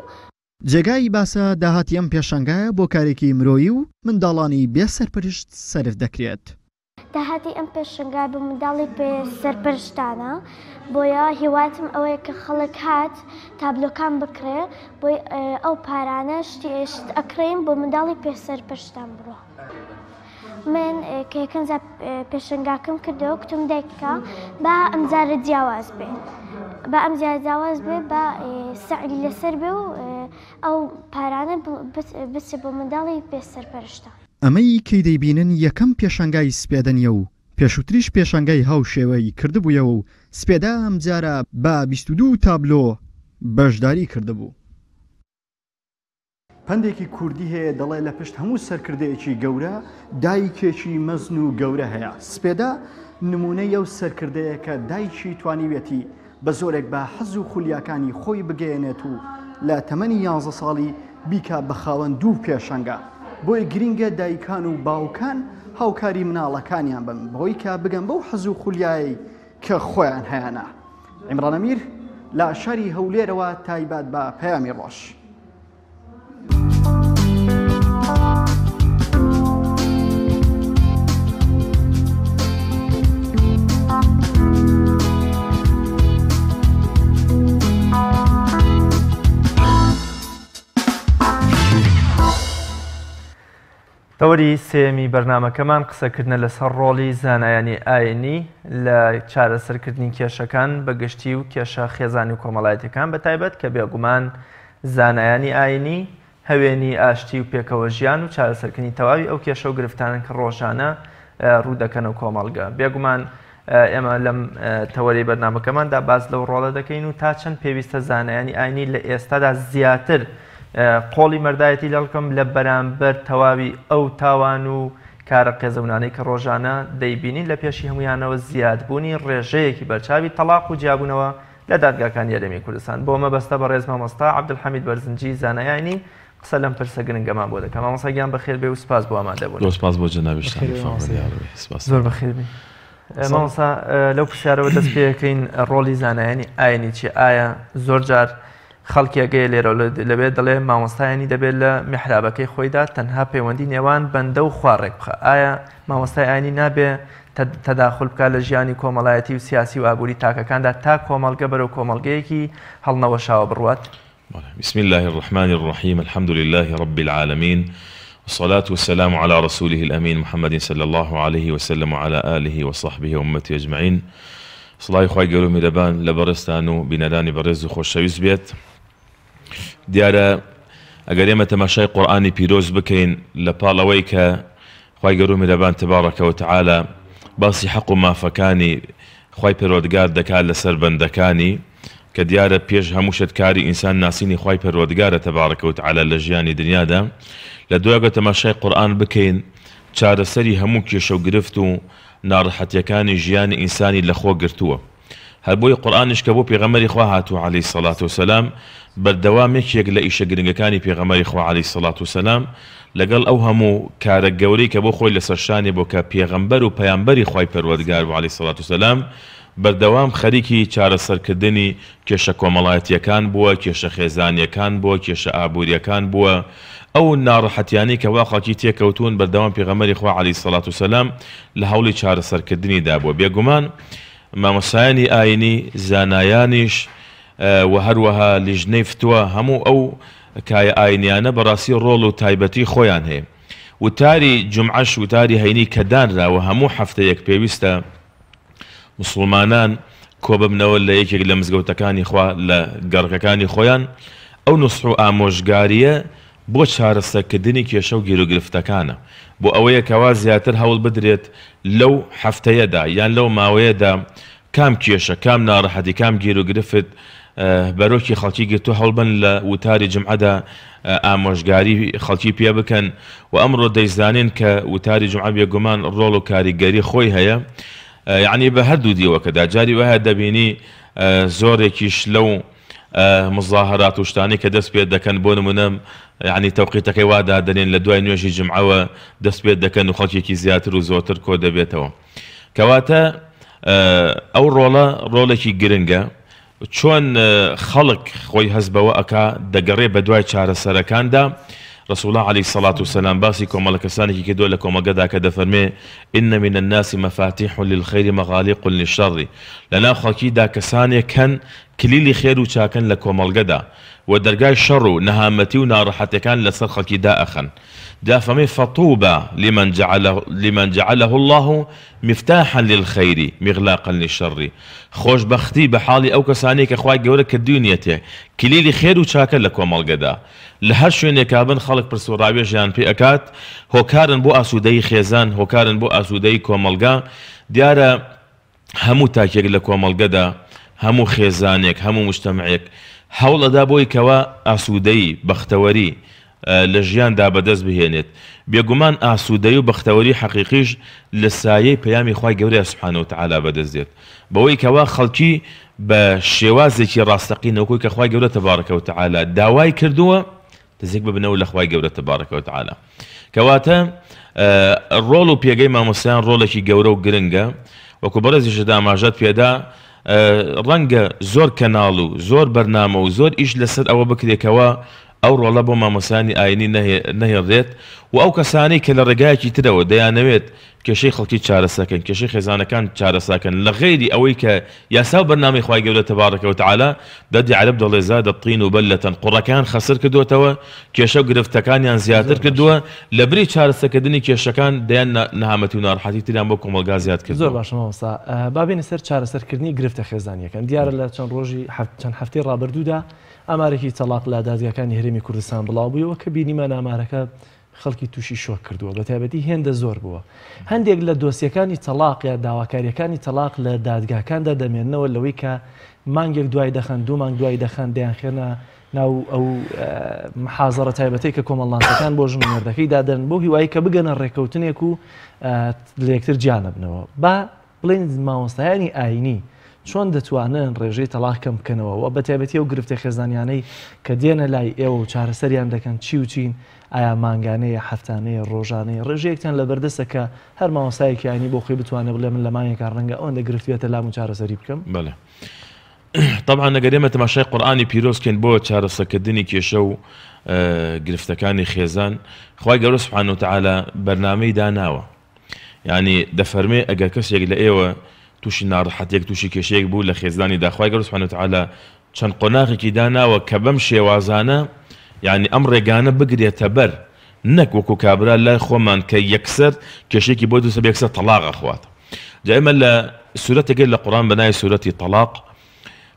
جێگای باسە داهاتی ئەم پێشانگایە بۆ کارێکی مرۆیی و منداڵانی بێ سەرپەرشت سەرف دەکرێت. داهاتی ئەم پێشەنگایە بۆ منداڵی بێ سەرپەرشتانە، بۆیە هیواتم ئەوەیە کە خەڵک هات تابلۆکان بکڕێ بۆی ئەو پارانە شتی شت ئەکڕین بۆ منداڵی پێ سەرپەرشتان بڕوا. من کە یەکەم جار پێشەنگاکەم کردەوە کوتم دایکە با ئەم جارە جیاواز بێ با ئەم جارە جیاواز بێ با سعری لەسەر بێ و. ئەو پارانە بچێ بۆ منداڵی بێ سەرپەرشتان. ئەمەی کەی دەیبینن یەکەم پێشانگای سپێدە نییە و پێشووتریش پێشانگای هاوشێوەی کردبوویەوە و سپێدە ئەمجارە بە 22 تابلۆ بەشداری کردبوو. پەندێکی کوردی هەیە دەڵێ لە پشت هەموو سەرکردەیەکی گەورە دایکێکی مەزن و گەورە هەیە. سپێدە نموونەی ئەو سەرکردەیە کە دایکی توانیویەتی بە زۆرێک بە حەز و خولیاکانی خۆی بگەیەنێت و لە تەمەنی یانزە ساڵی بیکا بە خاوەن دوو پێشەنگە. بۆیە گرینگە دایکان و باوکان هاوکاری مناڵەکانیان بن بەوەی کە بگەن بەو حەز و خولیایەی کە خۆیان هەیانە. عیمران ئەمیر لە شاری هەولێرەوە تایبەت بە پەیامی ڕۆژ. تەوەری سێیەمی بەرنامەکەمان قسەکردنە لەسەر ڕۆڵی زانایانی ئاینی لە چارەسەرکردنی کێشەکان بە گشتی و کێشە خێزانی و کۆمەڵایەتیەکان بە تایبەت کە بێگومان زانایانی ئاینی هەوێنی ئاشتی و پێکەوە ژیان و چارەسەرکردنی تەواوی ئەو کێشە و گرفتانەن کە ڕۆژانە ڕوو دەکەنە کۆمەڵگە. بێگومان ئێمە لەم تەوەرەی بەرنامەکەماندا باس لەو ڕۆڵە دەکەین و تا چەند پێویستە زانایانی ئاینی لە ئێستادا زیاتر قۆڵی مەردایەتی لەڵکەم لە بەرامبەر تەواوی ئەو تاوان و کارە قێزەونانەی کە ڕۆژانە دەیبینین لە پێشی هەمویانەوە زیادبوونی ڕێژەیەکی بەرچاوی تەڵاق و جیابوونەوە لە دادگاکانی هەرێمی کوردستان. بۆ مەبەستە بەڕێز مامۆستا عەبدولحەمید بەرزنجی زانای ئاینی قسە لەم پرسە گرنگەمان بۆ دەکا. مامۆستا گیان بەخێر بێ و سپاس بۆ ئامادەبوونت. زۆر سپاس بۆ جەنابیشتان. بەخێر بێ مامۆستا گیان. سپاس. زۆر بەخێر بێی. مامۆستا لەو پرسیارەوە دەست پێ دەکەین ڕۆڵی زانایانی ئاینی چییە؟ ئایا زۆر جار خەڵکێک هەیە لێرە لەوێ دەڵێ مامۆستایانی دەبێت لە میحرابەکەی خۆیدا تەنها پەیوەندی نێوان بەندە و خوا ڕێک بخا؟ ئایا مامۆستای ئاینی نابێ تەداخل بکات لە ژیانی کۆمەڵایەتی و سیاسی و ئابووری تاکەکاندا تا کۆمەڵگە بەرەو کۆمەڵگەیەکی هەڵنەوەشاوە بڕوات؟ بسم الله الرحمن الرحیم الحمد لله رب العالمین والصلاة والسلام على رسوله الأمین محمد صلی الله علیه وسلم وعلى آله وصحبه وامته اجمعین. سڵاوی خوای گەورە و میرەبان لە بەڕێزتان و بینەرانی بەڕێز و خۆشەویست بێت. دیارە ئەگەر ئێمە تەماشای قورئانی پیرۆز بکەین لە پاڵ ئەوەی کە خوای گەورە و میرەبان تبارک وتعالی باسی حەق و مافەکانی خوای پەروەردگار دەکات لەسەر بەندەکانی کە دیارە پێش هەموو شت کاری ئینسان ناسینی خوای پەروەردگارە تبارک وتعالی لە ژیانی دنیادا لە دوای تەماشای قورئان بکەین چارەسەری هەموو کێشە و گرفت و ناڕەحەتیەکانی ژیانی ئینسانی لەخۆ گرتووە. هەر بۆیە قورئانیش کە بۆ پێغەمبەری خوا هاتووە عەلەیهی سەڵات وسەلام بەردەوام یەکێک لە ئیشە گرنگەکانی پێغەمبەری خوا عەلەیهی سەڵات وسەلام لەگەڵ ئەو هەموو کارە گەورەی کە بۆ خۆی لەسەر شانی بۆ کە پێغەمبەر و پەیامبەری خوای پەروەردگار بوو عەلەیهی سەڵات وسەلام بەردەوام خەریکی چارەسەرکردنی کێشە کۆمەڵایەتییەکان بووە، کێشە خێزانییەکان بووە، کێشە ئابوورییەکان بووە، ئەو ناڕەحەتیانەی کە وا خەڵکی تێکەوتوون بەردەوام پێغەمبەری خوا عەلەیهی سەڵات وسەلام لە هەوڵی چارەسەرکردنیدا بووە. بێگومان مامۆستایانی ئاینی، زانایانیش و هەروەها لیژنەی فتوا هەموو ئەو کایە ئاینیانە بەڕاستی ڕۆڵ و تایبەتی خۆیان هەیە. وتاری جومعەش وتاری هەینی کە دانراوە هەموو هەفتەیەک پێویستە موسڵمانان کۆببنەوە لە یەکێک لە مزگەوتەکانی خوا لە گەڕەکەکانی خۆیان، ئەو نوسح و ئامۆژگارییە بۆ چارەسەرکردنی کێشە و گیروگرفتەکانە، بۆ ئەوەیە کەوا زیاتر هەوڵ بدرێت لەو هەفتەیەدا یان لەو ماوەیەدا کام کێشە، کام ناڕەحەتی، کام گیروگرفت بەرۆکی خەڵکی گرتووە هەوڵبەن لە وتاری جومعەدا ئامۆژگاری خەڵکی پێ بکەن و ئەمڕۆ دەیزانین کە وتاری جومعە بێگومان ڕۆڵ و کاریگەری خۆی هەیە یعنی بە هەردوو دیوەکەدا جاری وایە دەبینی زۆرێکیش لەو مزاهرات و شتانەی کە دەست پێ دەکەن بۆ نمونە یعنی تەوقیتەکەی وا دادەنێن لە دوای نوێژی جومعەوە دەست پێ دەکەن و خەڵکێکی زیاتر و زۆرتر کۆ دەبێتەوە. کەواتە ئەو ڕۆڵە ڕۆڵێکی گرنگە چۆن خەڵک خۆی هەست بەوە ئەکا دەگەڕێ بەدوای چارەسەرەکاندا رسول الله علیه الصلاة والسلام باسی کۆمەڵە کەسانێکی کردووە لە کۆمەڵگەدا کە دەفەرمێ ان من الناس مفاتیح للخیر مغالیق للشر لەناو خەڵکیدا کەسانێک هەن کلیلی خێر و چاکەن لە کۆمەڵگەدا. و دەرگای شەڕ و نەهامەتی و ناڕەحەتیەکان لەسەر خەڵکی دائەخەن. جا فەرمی فطوبی لمن جعله لمن جعله اللە مفتاحا للخیر مغلاقا للشر خۆشبەختی بە حاڵی ئەو کەسانەی کە خوای گەورە کردوینیەتێ کلیلی خێر و چاکە لە کۆمەڵگەدا لە هەر شوێنێکا بن خەڵک پرس و ڕاوێژیان پێ ئەکات هۆکارن بۆ ئاسوودەیی خێزان هۆکارن بۆ ئاسوودەیی کۆمەڵگا دیارە هەموو تاکێک لە کۆمەڵگەدا، هەموو خێزانێک، هەموو موجتەمعێک هەوڵ ئەدا بۆی کەوا ئاسوودەیی، بەختەوەری، لە ژیاندا بەدەست بهێنێت. بێگومان ئاسوودەیی و بەختەوەری حەقیقیش لە سایەی پەیامی خوای گەورەیە سبحانە وتعالی بەدەست دێت. بەوەی کەوا خەڵکی بە شێوازێکی ڕاستەقینە وەکوی کە خوای گەورە تبارک وتعالی داوای کردووە، نزیک ببنەوە لە خوای گەورە تبارک و تعالی. کەواتە ڕۆڵ و پێگەی مامۆستایان ڕۆڵێکی گەورە و گرنگە وەکو بەڕێزیشت ئاماژەت پێدا ڕەنگە زۆر کەناڵ و زۆر بەرنامە و زۆر ئیش لەسەر ئەوە بکرێکەوە ئەو ڕۆڵە بۆ مامۆستایانی ئاینی نەهێڵرێت و ئەو کەسانەی کە لە ڕێگایەکی ترەوە دەیانەوێت کێشەی خەڵکی چارەسەکەن، کێشەی خێزانەکان چارەساکەن لە غەیری ئەوەی کە یاسا و بەرنامەی خوای گەورە تبارک و تعالی، دەردی عەرەب دەڵێ زاد الطین بلە قوڕەکەیان خەستر کردۆتەوە، کێشە و گرفتەکانیان زیاتر زۆر باشە. کردووە، لە بری چارەسەکردنی کێشەکان دەیان نەهامەتی و ناڕەحەتی تریان بۆ کۆمەڵگا زیاد زۆر کردووە. باشە مامۆستا با بێینە سەر چارەسەرکردنی گرفتە خێزانییەکان، دیارە لە چەند ڕۆژی چەند هەفتەی ڕابردوودا ئامارێکی تەڵاق لە دادگاکانی هەرێمی کوردستان بڵاوبوویەوە کە بینیمان ئامارەکە خەڵکی تووشی شۆک کردووە بەتایبەتی هێندە زۆر بووە هەندێک لە دۆسیەکانی تەڵاق یا داواکاریەکانی تەڵاق لە دادگاکاندا دەمێننەوە لەوەی کە مانگێک دوای دەخەن دوو مانگ دوای دەخەن دەیانخێنە ناو ئەو محازەڕە تایبەتەی کە کۆمەڵناسەکان بۆ ژن و مێردەکەی دادەن بۆ هیوایی کە بگەنە ڕێککەوتنێک و لە یەکتر جیانەبنەوە با بڵێن مامۆستایانی ئاینی چۆن دەتوانن ڕێژەی تەڵاق کەم بکەنەوە و بەتایبەتی ئەو گرفتە خێزانیانەی کە دێنە لای ئێوە و چارەسەریان دەکەن چی و چین ئایا مانگانەیە هەفتانەیە ڕۆژانەیە ڕێژەیەکتان لەبەردەستە کە هەر مامۆستایەکی ئاینی بۆ خۆی بتوانێت بڵێ من لە مانگێکا ڕەنگە ئەوەندە گرفت بێتە لام و چارەسەری بکەم؟ بەڵێ تەبعەن ئەگەر ئێمە تەماشای قورئانی پیرۆز بکەین بۆ چارەسەکردنی کێشە و گرفتەکانی خێزان خوای گەورە سبحانە وتعالی بەرنامەی داناوە یانی دەفەرمێ ئەگەر کەسێک لە ئێوە تووشی ناڕەحەتێک تووشی کێشەیەک بوو لە خێزانیدا خوای گەورە سبحانە وتعالی چەند قۆناغێکی داناوە کە بەم شێوازانە یانی ئەم ڕێگانە بگرێتە بەر نەک وەکو کابرا لای خۆمان کە یەکسەر کێشێکی بۆ دروستە یەکسەر تەڵاق ئەخوات جا ئێمە لە سورەتێک لە قورئان بە ناوی سورەتی تەڵاق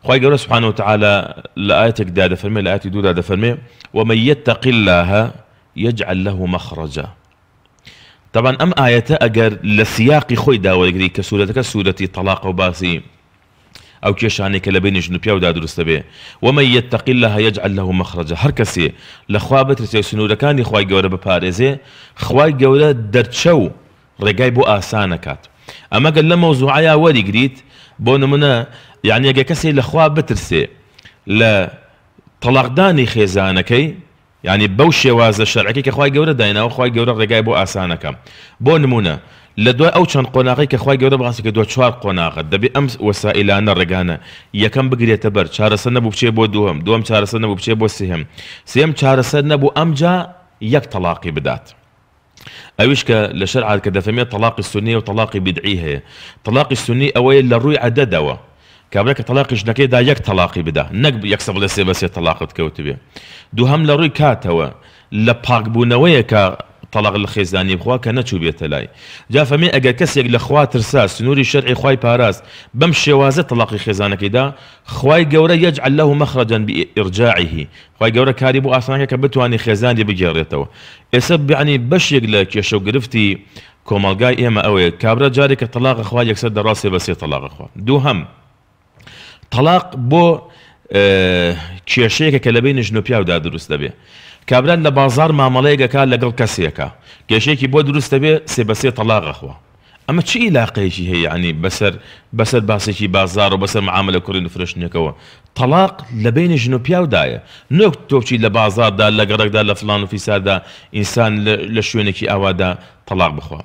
خوای گەورە سبحانه وتعالی لە ئایەتێکدا دەفەرمێ لە ئایەتی دوودا دەفەرمێ ومن يتق الله يجعل له مخرجا تەبعەن ئەم ئایەتە ئەگەر لە سیاقی خۆیدا وەرگری کە سورەتەکە سورەتی تەڵاقە و باسی ئەو کێشانەی کە لە بەینی ژن و پیاودا دروست دەبێ ومن یتق اللە یجعل له مخرجا هەر کەسێ لە خوا بترسێ و سنوورەکانی خوای گەورە بپارێزێ خوای گەورە دەرچە و ڕێگای بۆ ئاسان ئەکات ئەمە گەر لەم مەوزوعەیا وەریگریت بۆ نمونە یانی ئەگەر کەسێ لە خوا بترسێ لە تەڵاقدانی خێزانەکەی یانی بەو شێوازە شەرعەکەی کە خوای گەورە دایناوە خوای گەورە ڕێگای بۆ ئاسانەکا بۆ نمونە لە دوای ئەو چەند قۆناغەی کە خوای گەورە باسی کردوە چوار قۆناغە دەبێ ئەم وەسائیلانە ڕێگانە یەکەم بگرێتە بەر چارەسەر نەبوو بچێ بۆ دووهەم دووەم چارەسەر نەبوو بچێ بۆ سێهەم سێیەم چارەسەر نەبوو ئەمجا یەک تەڵاقی بدات. ئەویش کە لە شەرعا کە دەفەرمێ تەڵاقی سوننی و تەڵاقی بیدعی هەیە تەڵاقی سوننی ئەوەیە لە ڕووی عەدەدەوە کابرا کە تەڵاقی ژنەکەی دا یەک تەڵاقی بدا نەک یەکسەر بڵێ سێ بە سێ تەڵاقت کەوتبێ دووهەم لە ڕووی کاتەوە لە پاکبوونەوەیە کە تەڵاق لە خێزانی بخوا کە نەچووبێتە لای جا فەرمی ئەگەر کەسێک لە خوا ترسا سنووری شەرعی خوای پاراست بەم شێوازە تەڵاقی خێزانەکەی دا خوای گەورە یجعل له مخرجا بارجاعه خوای گەورە کاری بۆ ئاسان کە بتوانێ خێزانی بگێڕێتەوە ئێستا یەعنی بەشێک لە کێشە و گرفتی کۆمەڵگای ئێمە ئەوەیە کابرا جارێک کە تەڵاق ئەخوا یەکسەر دەڕوا سێ بە سێ تەڵاق ئەخوا دووهەم تەڵاق بۆ کێشەیەکە کە لە بەینی ژن و پیاودا دروست دەبێ کابرا لە بازاڕ مامەڵەیەک ئەکا لەگەڵ کەسێکا کێشەیەکی بۆ دروست دەبێ سێ بە سێ تەڵاق ئەخوا ئەمە چ ئیلاقەیەکی هەیە یەعنی بەسەر بەسەر باسێکی بازاڕ و بەسەر معامەلە کڕین و فرۆشتنێکەوە؟ تەڵاق لە بەینی ژن و پیاودایە نەک تۆ بچی لە بازاڕدا لە گەڕەکدا لە فڵان و فیساردا ئینسان لە شوێنێکی ئاوادا تەڵاق بخوا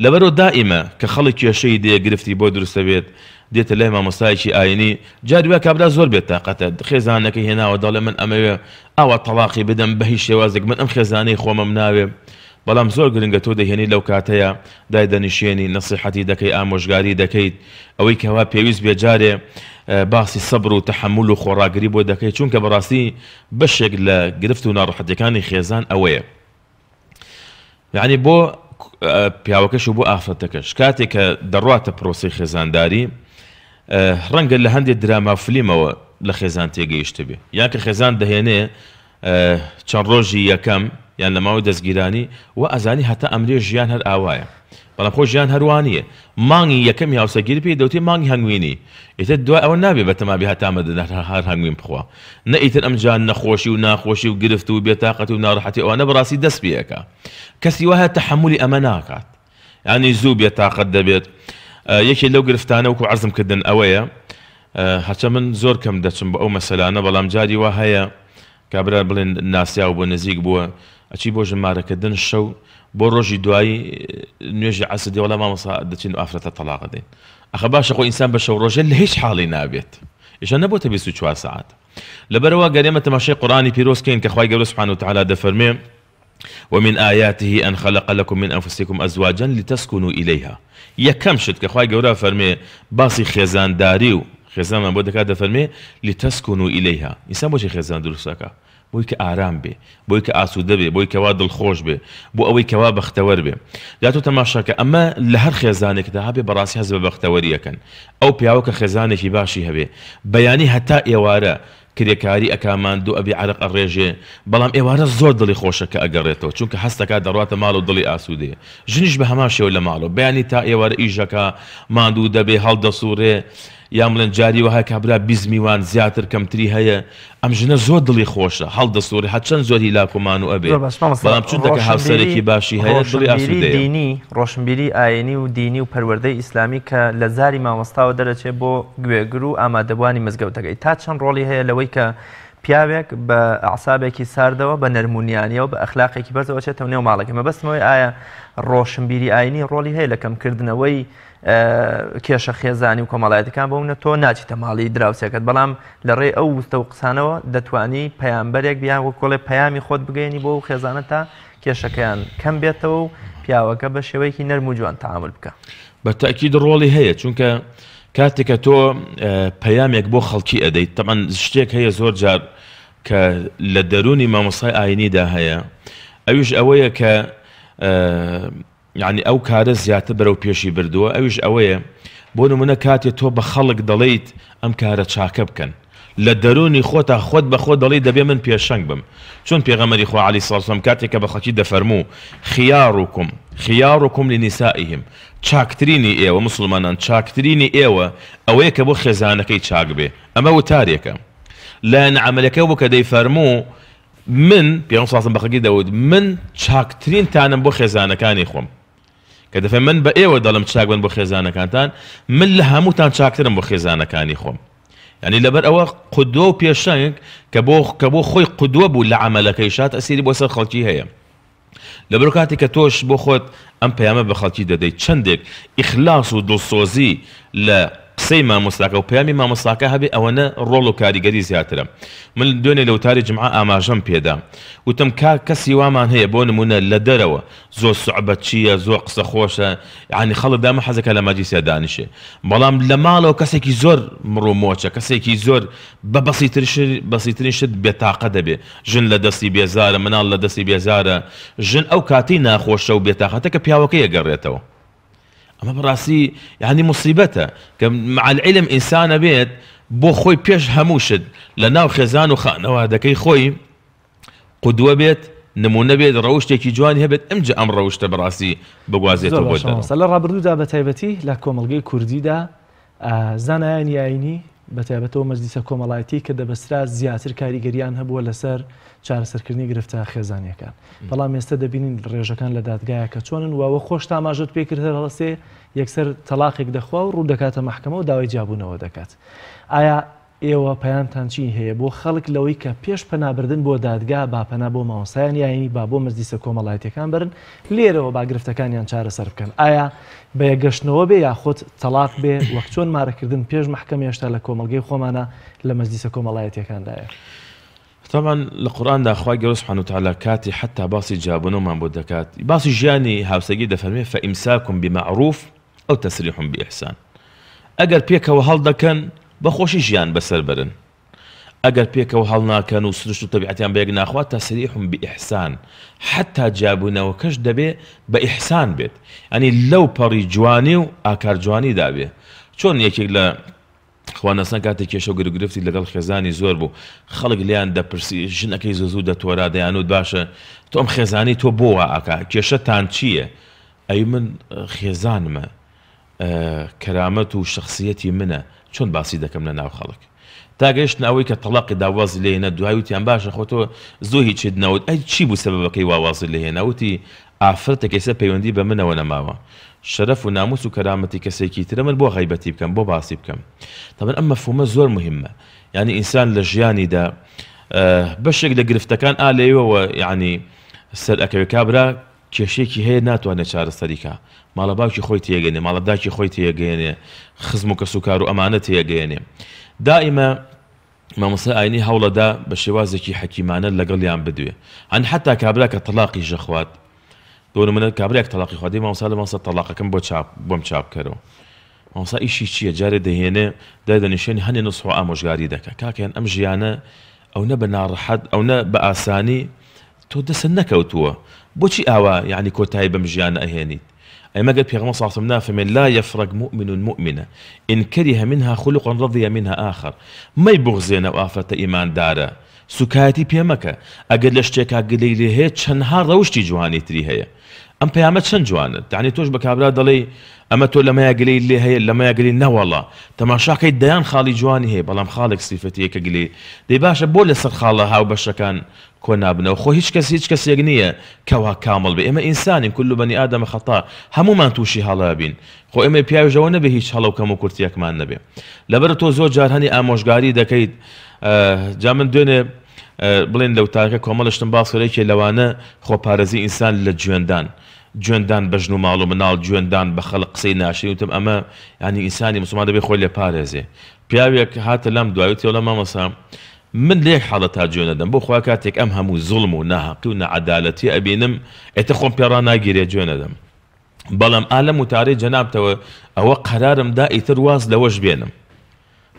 لەبەرئەوە دائیمە کە خەڵک کێشەی دێ گرفتی بۆ دروست دەبێت دێتە لای مامۆستایەکی ئاینی جاری وایە کابرا زۆر بێتاقەتە خێزانەکەی هێناوە دەڵێ من ئەمەوێ ئاوا تەڵاقی بدەم بە هیچ شێوازێک من ئەم خێزانەی خۆمم ناوێ. بەڵام زۆر گرنگە تۆ دەیهێنی لەو کاتەیا دایدەنیشێنی نەسیحەتی دەکەی ئامۆژگاری دەکەیت ئەوەی کەوا پێویست بێ جارێ باسی سەبر و تەحەمول و خۆڕاگری بۆ دەکەی چونکە بەڕاستی بەشێک لە گرفت و ناڕەحەتیەکانی خێزان ئەوەیە یعنی بۆ پیاوەکەش و بۆ ئافرەتەکەش کاتێک کە دەڕواتە پرۆسەی خێزانداری ڕەنگە لە هەندێک دراما فلیمەوە لە خێزان تێگەیشتبێ یان کە خێزان دەهێنێ چەند ڕۆژی یەکەم یان لە ماوەی دەستگیرانی وا ئەزانی هەتا ئەمرێ ژیان هەر ئاوایە بەڵام خۆ ژیان هەر وا نییە مانگی یەکەمی هاوسەرگیری پێی دەوترێ مانگی هەنگوینی ئیتر دوای ئەوە نابێ بەتەما بێ هەتا مردن هەر هەر هەنگوین بخوا نە ئیتر ئەمجا نەخۆشی و ناخۆشی و گرفت و بێتاقەتی و ناڕەحەتی ئەوانە بەڕاستی دەست پێ ئەکا کەسی وا هەیە تەحەمولی ئەمە ناکات یانی زوو بێتاقەت دەبێت یەکێ لەو گرفتانە وەکو عەرزم کردن ئەوەیە هەرچە من زۆر کەم دەچم بۆ ئەو مەسەلانە بەڵام جاری وا هەیە کابرا بڵێن ناسیاو بووە نزیک بووە ئەچی بۆ ژمارەکردن شەو بۆ ڕۆژی دوایی نوێژی عەسر دێ وەڵا مامۆستا دەچین ئافرەتە تەڵاق دەین ئەخە باشە خۆ ئینسان بە شەو ڕۆژێ لە هیچ حاڵی نابێت ئیشە نەبۆتە 24 سەعات لەبەرەوە گەر ئێمە تەماشای قورئانی پیرۆز کەین کە خوای گەورە سبحانه وتعالی دەفەرمێ ومن آیاته ان خلق لکم من انفسکم ازواجا لتسکنوا الیها یەکەم شت کە خوای گەورە فەرمێ باسی خێزانداری و خێزانمان بۆ دەکات دەفەرمێ لتسکنوا الیها ئینسان بۆچی خێزان دروست ئەکا بۆی کە ئارام بێ بۆی کە ئاسوودە بێ بۆی کەوا دڵخۆش بێ بۆ ئەوەی کەوا بەختەوەر بێ جا تۆ تەماشاکە ئەمە لە هەر خێزانێکدا هەبێ بەڕاستی هەست بە بەختەوەری ئەکەن ئەو پیاوە کە خێزانێکی باشی هەبێ بەیانی هەتا ئێوارە کرێکاری ئەکا ماندوو ئەبێ عەرەق ئەڕێژێ بەڵام ئێوارە زۆر دڵی خۆشە کە ئەگەڕێتەوە چونکە هەست ئەکا دەڕواتە ماڵ و دڵی ئاسوودەیە ژنیش بە هەمان شێوە لە ماڵەوە بەیانی تا ئێوارە ئیش ئەکا ماندوو دەبێ هەڵدەسوڕێ یان بڵێن جاری وەها کابرا 20 میوان زیاتر کەمتری هەیە ئەم ژنە زۆر دڵی خۆشە هەڵدەسوڕێ هەرچەند زۆر هیلاک و مانوو ئەبێ زۆر باش مامۆستا بەڵام چونکە ڕۆشنبیری هاوسەرێکی باشی هەیە دڵی ڕۆشنبیری ئاسوودەیە. دینی ڕۆشنبیری ئاینی و دینی و پەروەردەی ئیسلامی کە لە زاری مامۆستاوە دەرەچێ بۆ گوێگر و ئامادەبووانی مزگەوتەکەی تا چەند ڕۆڵی هەیە لەوەی کە پیاوێک بە ئەعسابێکی ساردەوە بە نەرمونیانیەوە بە ئەخلاقێکی بەرزەوە ئەچێتەوە نێو ماڵەکەی مەبەستم ئەوەیە ئایا ڕۆشنبیری ئاینی ڕۆڵی هەیە لە کەمکردنەوەی کێشە خێزانی و کۆمەڵایەتەکان بۆ منە تۆ ناچیتە ماڵی دراوسێکەت بەڵام لە ڕێی ئەو وتە و قسانەوە دەتوانی پەیامبەرێک بیان وەک کۆڵێ پەیامی خۆت بگەیەنی بۆ ئەو خێزانە تا کێشەکەیان کەم بێتەوە و پیاوەکە بە شێوەیەکی نەرم و جوان تەعامول بکا. بە تەئکید ڕۆڵی هەیە چونکە کاتێک کە تۆ پەیامێک بۆ خەڵکی ئەدەیت تەبعەن شتێک هەیە زۆر جار کە لە دەروونی مامۆستای ئاینیدا هەیە ئەویش ئەوەیە کە یانی ئەو کارە زیاتر بەرەو پێشی بردووە ئەویش ئەوەیە بۆ نمونە کاتێ تۆ بە خەڵک دەڵێیت ئەم کارە چاکە بکەن لە دەرونی خۆتا خۆت بە خۆت دەڵێی دەبێ من پێشەنگ بم چۆن پێغەمبەری خوا علیە الصلوة والسلام کاتێک کە بە خەڵکی دەفەرموو خیارکم خیارکم لنسائهم چاکترینی ئێوە موسڵمانان چاکترینی ئێوە ئەوەیە کە بۆ خێزانەکەی چاک بێ ئەمە وتارێکە لایەنە عەمەلەکە بوو کە دەیفەرموو من، پێغەمبەر صلی اللە علیە وسلم بە خەڵکی دەوت، من چاکترینتانم بۆ خێزانەکانی خۆم. کە دەفەرمێ من بە ئێوە دەڵێم چاک بن بۆ خێزانەکانتان، من لە هەمووتان چاکترم بۆ خێزانەکانی خۆم. یعنی لەبەر ئەوە قودوە و پێشەنگ کە بۆ کە بۆ خۆی قودوە بوو لە عەمەلەکەیشا تەئسیری بۆ سەر خەڵکی هەیە. لەبەر کاتێک کە تۆش بۆ خۆت ئەم پەیامە بە خەڵکی دەدەیت چەندێک ئیخلاص و دڵسۆزی لە قسەی مامۆستاکە و پەیامی مامۆستاکە هەبێ ئەوەنە ڕۆڵ و کاریگەری زیاترە من دوێنێ لە وتاری جمعە ئاماژەم پێدا وتم کاک کەسی وامان هەیە بۆ نمونە لە دەرەوە زۆر سوعبەتچیە زۆر قسە خۆشە یانی خەڵک دامە حەزەکە لە مەجلیسیا دانیشێ بەڵام لە ماڵەوە کەسێکی زۆر مڕ و مۆچە کەسێکی زۆر بە بەسیترین شت بێتاقە دەبێ ژن لە دەستی بێزارە، مناڵ لە دەستی بێزارە، ژن ئەو کاتەی ناخۆشە و بێتاقەتە کە پیاوەکەی ئەگەڕێتەوە. ئەمە بەڕاستی یانی موسیبەتە کە مع العلم ئینسان ئەبێت بۆ خۆی پێش هەموو شت لە ناو خێزان و خانەوادەکەی خۆی قودوە بێت، نمونە بێت، ڕەوشتێکی جوانی هەبێت، ئمجا ئەم ڕەوشتە بەڕاستی زۆر بگوازێتەوە بۆ باشە دەرەوە. مامۆستا لە ڕابردوودا بە تایبەتی لە کۆمەڵگەی کوردیدا زانایانی ئایینی، بەتایبەت ئەو مەجلیسە کۆمەڵایەتیەی کە دەبەسترا زیاتر کاریگەریان هەبووە لەسەر چارەسەرکردنی گرفتە خێزانیەکان. بەڵام ئێستا دەبینین ڕێژەکان لە دادگایە کە چۆنن و وەک خۆشت ئاماژەت پێ کرد هەر هەڵەسێ یەکسەر تەڵاقێک دەخوا و ڕوو دەکاتە مەحکەمە و داوای جیابوونەوە دەکات. ئایا ئێوە پەیامتان چی هەیە بۆ خەڵک لەوەی کە پێش پەنابردن بۆ دادگا با پەنا بۆ مامۆستایانی ئاینی با بۆ مەجلیسە کۆمەڵایەتیەکان بەرن لێرەوە با گرفتەکانیان چارەسەر بکەن ئایا بە یەکگەشتنەوە بێ یاخود تەڵاق بێ وەک چۆن مارەکردن پێش مەحکەمە هێشتا لە کۆمەڵگەی خۆمانا لە مەجلیسە کۆمەڵایەتیەکاندایە؟ تەبعەن لە قورئاندا خوای گەورە سبحانە وتعالی کاتی حەتا باسی جیابوونەوەمان بۆ دەکات باسی ژیانی هاوسەرگیری دەفەرمێ فإمساک بمعروف أو تسريح بإحسان ئەگەر پێکەوە هەڵدەکەن بە خۆشی ژیان بەسەر بەرن ئەگەر پێکەوە هەڵناکەن و سروشت و تەبیعەتیان بە یەک ناخوات تسريح بإحسان حەتا جیابوونەوەکەش دەبێ بە ئیحسان بێت یانی لەو پەڕی جوانی و ئاکار جوانیدا بێ چۆن یەکێک لە خواناسان کاتێک کێشە و گرگرفتی لەگەڵ خێزانی زۆر بوو خەڵک لێیان دەپرسی ژنەکەی زوو زوو دەتۆرا دەیانوت باشە تۆ ئەم خێزانی تۆ بۆ وا ئەکا کێشەتان چییە ئەی من خێزانمە کەرامەت و شەخسیەتی منە چۆن باسی دەکەم لە ناو خەڵک تا گەیشتنە ئەوەی کە تەڵاقی دا وازی لێ هێنا دوای وتیان باشە خۆ تۆ زوو هیچت نەوت ئەی چی بوو سەبەبەکەی وا وازی لێ هێنا وتی ئافرەتێک ئێستا پەیوەندی بە منەوە نەماوە شەرەف و ناموس و کەرامەتی کەسێکی ترە من بۆ غەیبەتی بکەم بۆ باسی بکەم تەبەن ئەم مەفهومە زۆر مهمە یعنی ئینسان لە ژیانیدا بەشێک لە گرفتەکان ئا لەوێوە یعنی سەر ئەکەوێ کابرا کێشەیەکی هەیە ناتوانێت چارەسەری کا ماڵە باوکی خۆی تێگەێنێ ماڵە داکی خۆی تێگەێنێ خزم و کەسوکار و ئەمانە تێگەێنێ دائیمە مامۆستای ئاینی هەوڵەدا بە شێوازێکی حەکیمانە لەگەڵیان بدوێ هەن حەتا کابرا کە تەڵاقیش دەخوات بۆ نمونە کابرایەک تەڵاقی خوارد دەی مامۆستا لە مامۆستا تەڵاقەکەم بۆ چاپ بۆم چاپ کەرەوە مامۆستا ئیشی چییە جارێ دەهێنێ دایدەنیشێنی هەنێ نوسح و ئامۆژگاری دەکا کاکەیان ئەم ژیانە ئەونە بە ناڕەحەت ئەونە بە ئاسانی تۆ دەستت نەکەوتووە بۆچی ئاوا یەعنی کۆتایی بەم ژیانە ئەهێنیت ئەی مەگەر پێغەمبەر صلی اللە علیە وسلم نافەرمێ لا یفرق مؤمن مؤمنە ان کره منها خلقا رضی منها آخر مەیبوغزێنە ئەو ئافرەتە ئیماندارە سوکایەتی پێ مەکە ئەگەر لە شتێکا گلەی لێ هەیە چەندها ڕەوشتی جوانی تری هەیە ئەم پەیامە چەند جوانە یەعنی تۆش بە کابرا دەڵێی ئەمە تۆ لەمەیا گلەیت لێ هەیە لەمەیا گلەی نەوەڵا تەماشاکەی دەیان خاڵی جوانی هەیە بەڵام خاڵێک سیفەتی هەیە کە گلەی دەی باشە بۆ لەسەر خاڵە هاوبەشەکان کۆ نابنەوە خۆ هیچ کەس هیچ کەسێک نییە کەوا کامڵ بێ ئێمە ئینسانین کل بنی آدم خطاء هەموومان تووشی هەڵە بین خۆ ئێمەی پیاویش ئەوە نەبێ هیچ هەڵە و کەم و کورتیەکمان نەبێ لەبەر تۆ زۆر جار هەنی ئامۆژگاری دەکەیت جا من دوێنێ بڵێن لە وتارەکە کۆمەڵە شتم باس کرد یەکێ لەوانە خۆپارێزی ئینسان لە جوێندان جوێندان بە ژن و ماڵ و مناڵ جوێندان بە خەڵک قسەی ناشرین وتم ئەمە یانی ئینسانی موسڵمان دەبێ خۆی لێ پارێزێ پیاوێک هاتە لام دوای وتی وەڵا مامۆستا من لە یەک حاڵەتا جوێن ئەدەم بۆ خوا کاتێک ئەم هەموو زوڵم و ناهەقی و ناعەدالەتیە ئەبینم ئێتر خۆم پێ ڕاناگیرێ جوێن ئەدەم بەڵام ئا لەم وتارەی جەنابتەوە ئەوە قەرارم دا ئیتر واز لەوەش بێنم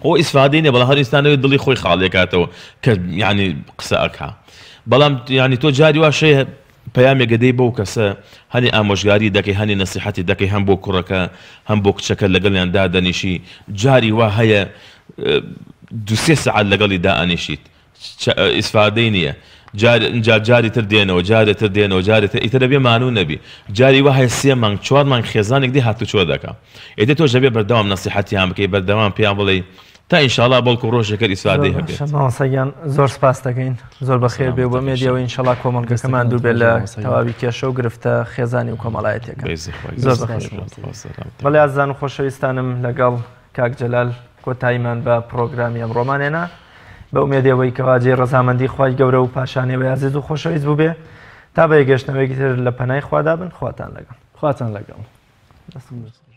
خۆ ئیسفادەی نیە بەڵام هەر ئینسان ئەوێ دڵی خۆی خاڵی ئەکاتەوە کە یانی قسە ئەکا بەڵام یانی تۆ جاری واش هەیە پەیامێک ئەدەی بەو کەسە هەنێ ئامۆژگاری دەکەی هەنێ نەسیحەتی دەکەی هەم بۆ کوڕەکە هەم بۆ کچەکە لەگەڵیان دادەنیشی جاری وا هەیە دوسێ سەعات لەگەڵی دائەنیشیت ئیسفادەی نییە جار ئینجا جاری تر دێنەوە جارێ تر دێنەوە جارێ تر ئیتر ئەبێ مانوو نەبی جاری وا هەیە سێ مانگ چوار مانگ خێزانێک دێ هاتوچۆ دەکا ئیتر تۆش ئەبێ بەردەوام نەسیحەتیان بکەی بەردەوام پێیان بڵێی تا ئینشاڵا بەڵکو ڕۆژێک هەر ئیسفادەی زۆر هەبێت. باشە مامۆستا گیان زۆر سپاس دەکەین زۆر بەخێر بێ و بە مێدیەوە ئینشەڵا کۆمەڵگەکەمان دوور بێت لە تەواوی کێشە و گرفتە خێزانی و کۆمەڵایەتیەکان زۆر بەخێر بەڵێ ئازیزان و خۆشەویستانم لەگەڵ کاک جەلال کۆتاییمان بە پڕۆگرامی ئەمڕۆمان هێنا بە ئومێدی ئەوەی کەوا جێی ڕەزامەندی خوای گەورە و پاشان ئێوەی ئازیز و خۆشەویست بووبێ تا بە یەکگەشتنەوەیەکی تر لە پەنای خوادا بن خواتان لەگەڵ خواتان لەگەڵ. دەستم.